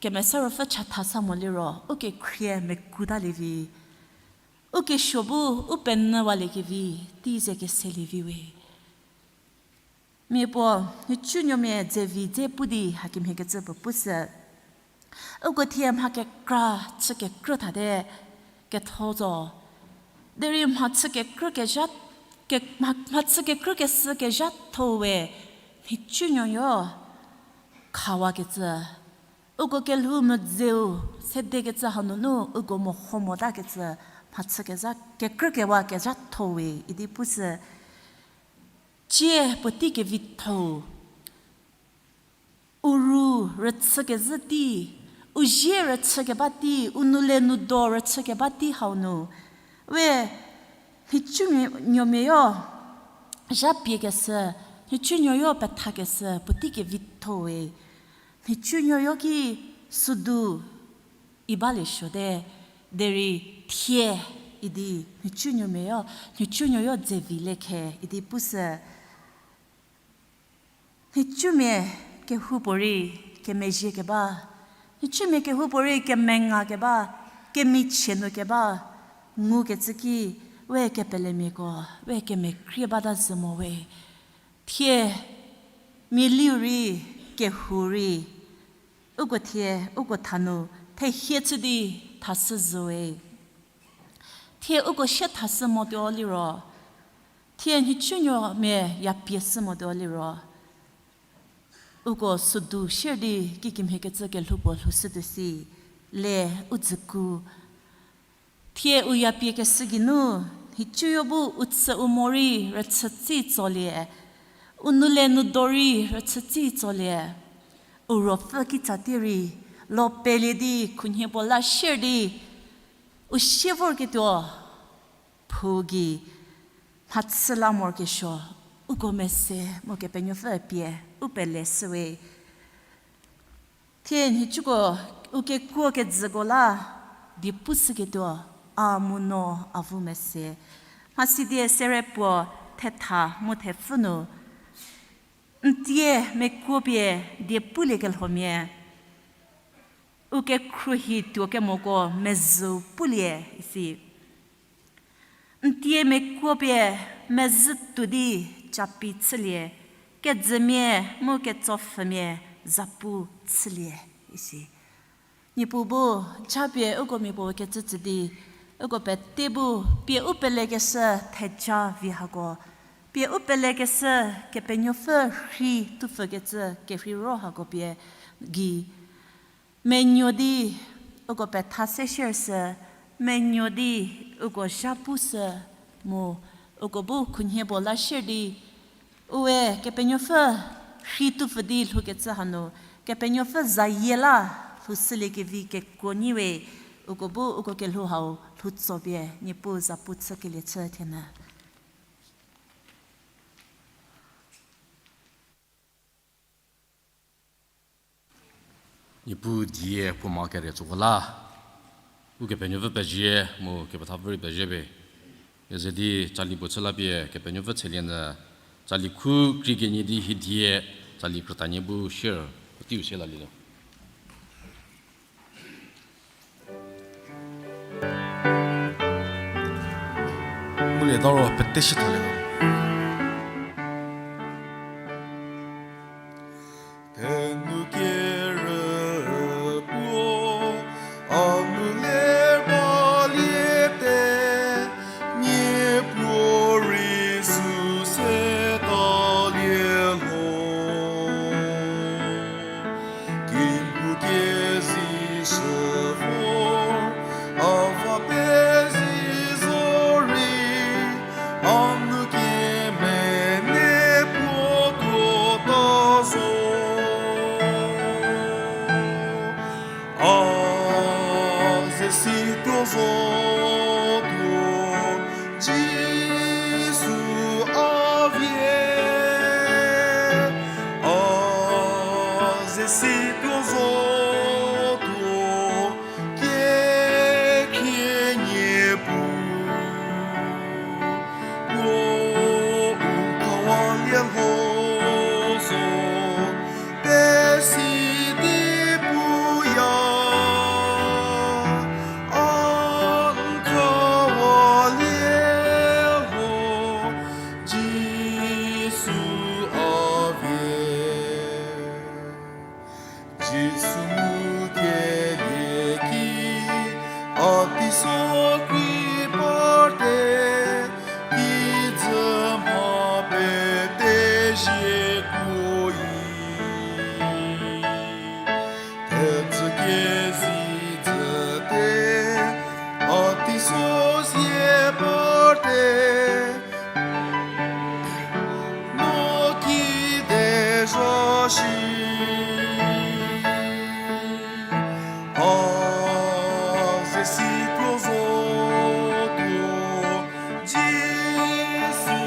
Kemesa Ruopfü chatha sa moliro, u kekhrie mekuotalie vi, u kesuo bu, u penyüwaliekevi, tei ze keselie vi we. Mia puo, nhicunuomia dzevi dze pu di hakemhiekecü puo pushü. Uko thie mha kekra chü kekrü thate ketho zo. Derei mha chü kekrü kezha, ke-, mha, mha chü kekrü keshü kezhatho we, nhicunuoyo khawakecü. Uko kelhou medzeu sedekecü hanunu uko meho motakecü, mha chü kezha, kekrü kewa kezhatho we idi pushü. Cie puotei kevitho-u, u ru rüchü kezhü tei, u zie rüchü keba tei, u nu le nu do rüchü keba tei hau nu, we nhicunuomia yo zha pie keshü, nhicunuoyo petha keshü puotei kevitho we, nhicunuoyo ki südu i balie suote, derei thie idi nhicunuomia yo, nhicunuoyo dzevi lekhe idi pushü. Nhicumia kehoupuorei kemezhie keba, nhicumia kehoupuorei kemenga keba, kemichie nu keba, ngukecü ki, we kepelemiako, we kemekrie bata zhü mo we. Thie, mialiu rei, kehou rei, uko thie, uko thanu, thehie chü di thashü zowe. Thie uko sie thashü motuo liro, thie nhicunuomia yapie shü motuo liro, uko südu sier di kikemhie kecü kelhou puo lhoushütuo si, le u dzüku. Thie u yapie keshü geinu, nhicuyo bu u chü u morei rüchütsi tsolie, u nu le nu dorei rüchütsi tsolie, u ruopfü kitsa tierei, lo pelie di khunhie puo la sier di, u sie vorketuo, phu gei, mhachü la morokesuo, uko mese mu Kepenuopfü pie, u pele shüwe. Thie nhicuko u kekuo kejüko la, die pushüketuo, a mu no avu mese. Mhasidie sere puo thetha mu thepfü nu, n tie mekuo pie die puliekelhomia, u kekhruohi tuo kemoko mezhüu pulie isi. N tie mekuo pie mezhü tuo di capi chülie, kejümia mu ketsopfhümia zapu chülie isi. Niepuu bu, japie uko miapuo kecü tsü di, uko pete bu, pie u pelekeshü theja vi hako, pie u pelekeshü Kepenuopfü rhei tupfükecü kerheiro hako pie gei, menuo di uko petha se sier sü, menuo di uko zha pushü mu, uko bu khunhie puo la sier di, ue Kepenuopfü rhei tupfü di lhoukecü hanu, Kepenuopfü zayie la lhoushüliekevi kekuo nyi we, uko bu uko kelhou hau lhoutso pie Niepuu zapu chükelie chü thienyü. Niepuu die puo ma kere tsüko la, Ukepenuopfü pezie mu kepethapfü rei pezie be. Eze di tsali puo chü la pie Kepenuopfü tselie nyü, tsali khu krie kenie di hie die, tsali krütanie bu share puoteiu se lalietuo. Ngulieta ro pete shi thalie. Thenu kerü puo, a nu le balie te, nie puo rei sü se talie lho. Kimhie kezishü vor, a va pezie zorei, a nu kemene puo tuota zo. A ze situo zotuo, Jisu a vie. A ze situo zotuo, kekhrie Niepuu, puo u khawalie lho zo, pesi di puya, a n khawalie lho, Jisu a vie. Jisu ngukelie ki, a teiso krei parte, kijü mha pete ziekuo i. Thetsü kezijüte, a teiso zie parte, no kide zha shi. A ze situo zotuo, Jisu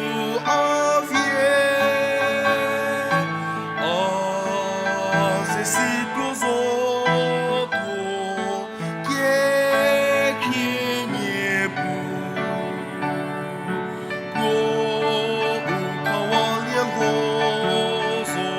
a vie. A ze situo zotuo, kekhrie Niepuu, puo u khawalie lho zo.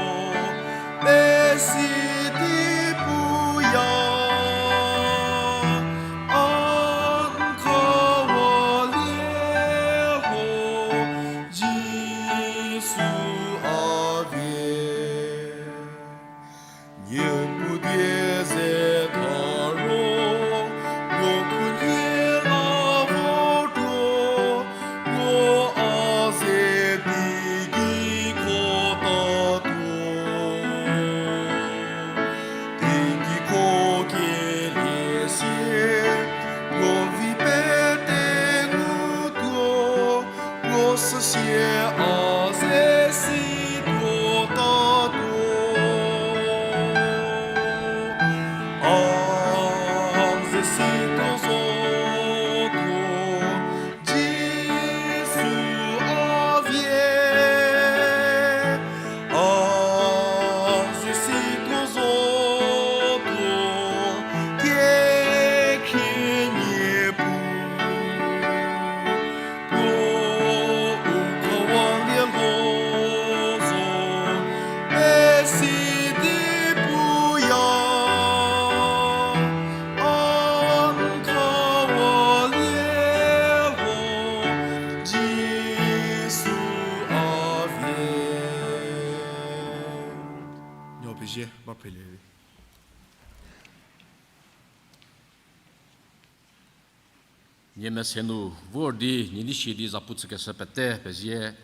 Süsie a ze si tuo tatuo, a ze si tuo zotuo, Jisu a vie, a ze si tuo zotuo, thie khrie Niepuu. Puo u khawalie lho zo, e si di puya, a n khawalie lho, Jisu a vie. Nuo pezie, ba pele. Nie mese nu vor di, nie nei sie di zapu chükeshü pete pezie,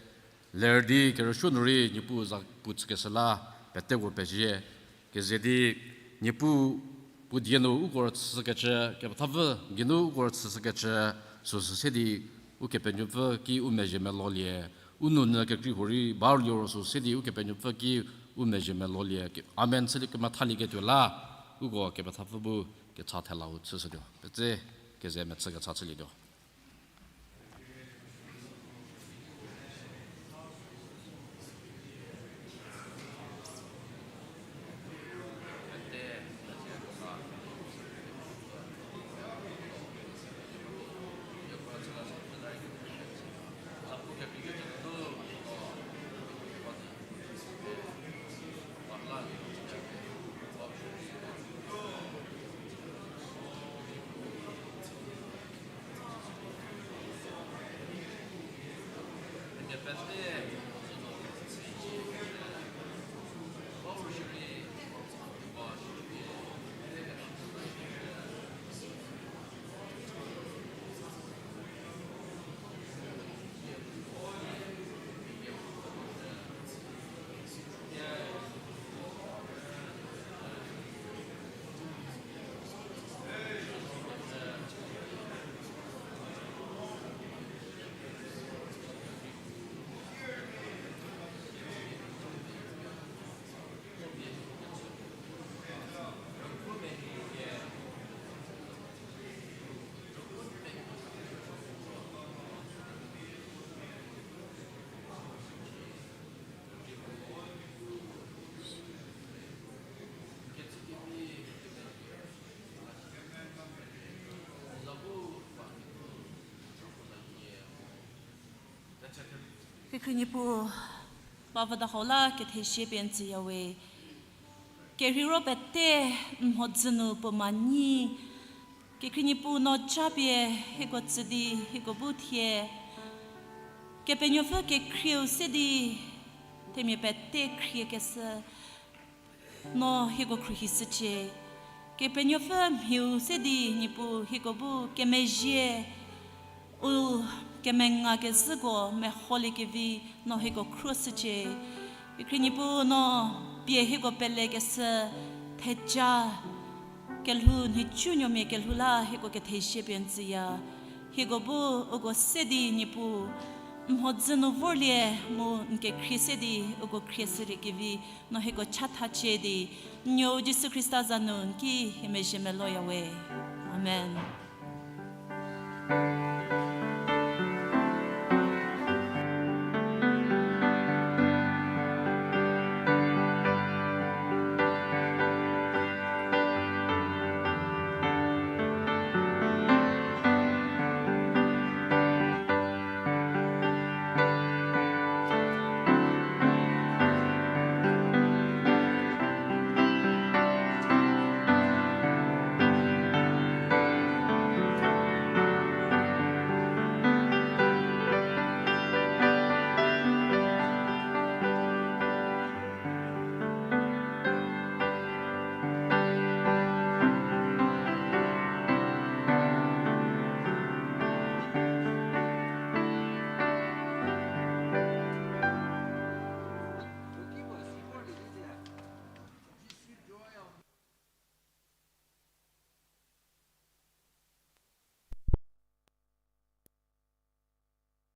ler di kerüsuo nu rei Niepuu zapu chükeshü la peteko pezie, keze di Niepuu puo die nu uko rüchükecü, kepethapfü geinu uko rüchükecü, süsü se di Ukepenuopfü ki u mezhie melolie, u nounyü kekrei huorei ba liro süsü se di Ukepenuopfü ki u mezhie melolie. Amen chü di kemethalieketuo la, uko kepethapfü bu kecha thela-u chüshütuo. Petse keze mechü kecha chülietuo. Kekhrie Niepuu, ba vüda hau la kethezie pie n tsüya we. Kerheiro pete n mhodzü nu puo ma nyi, Kekhrie Niepuu no japie hieko tsü di hieko bu thie Kepenuopfü kekhrieu se di themia pete khriekeshü no hieko khruohishücie. Kepenuopfü mhiu se di Niepuu hieko bu kemezhie u kemengakezhüko meholiekevi no hieko khruohishücie. Kekhrie Niepuu no pie hieko pelekeshü theja kelhou nhicunuomia kelhou la hieko kethezie pie n tsüya. Hieko bu uko se di Niepuu n mhodzü nu vorlie mu n kekhrie se di uko khrieshüliekevi no hieko chathacie di, n nuou Jisu Khrista za nu n ki hie mezhie meloya we. Amen.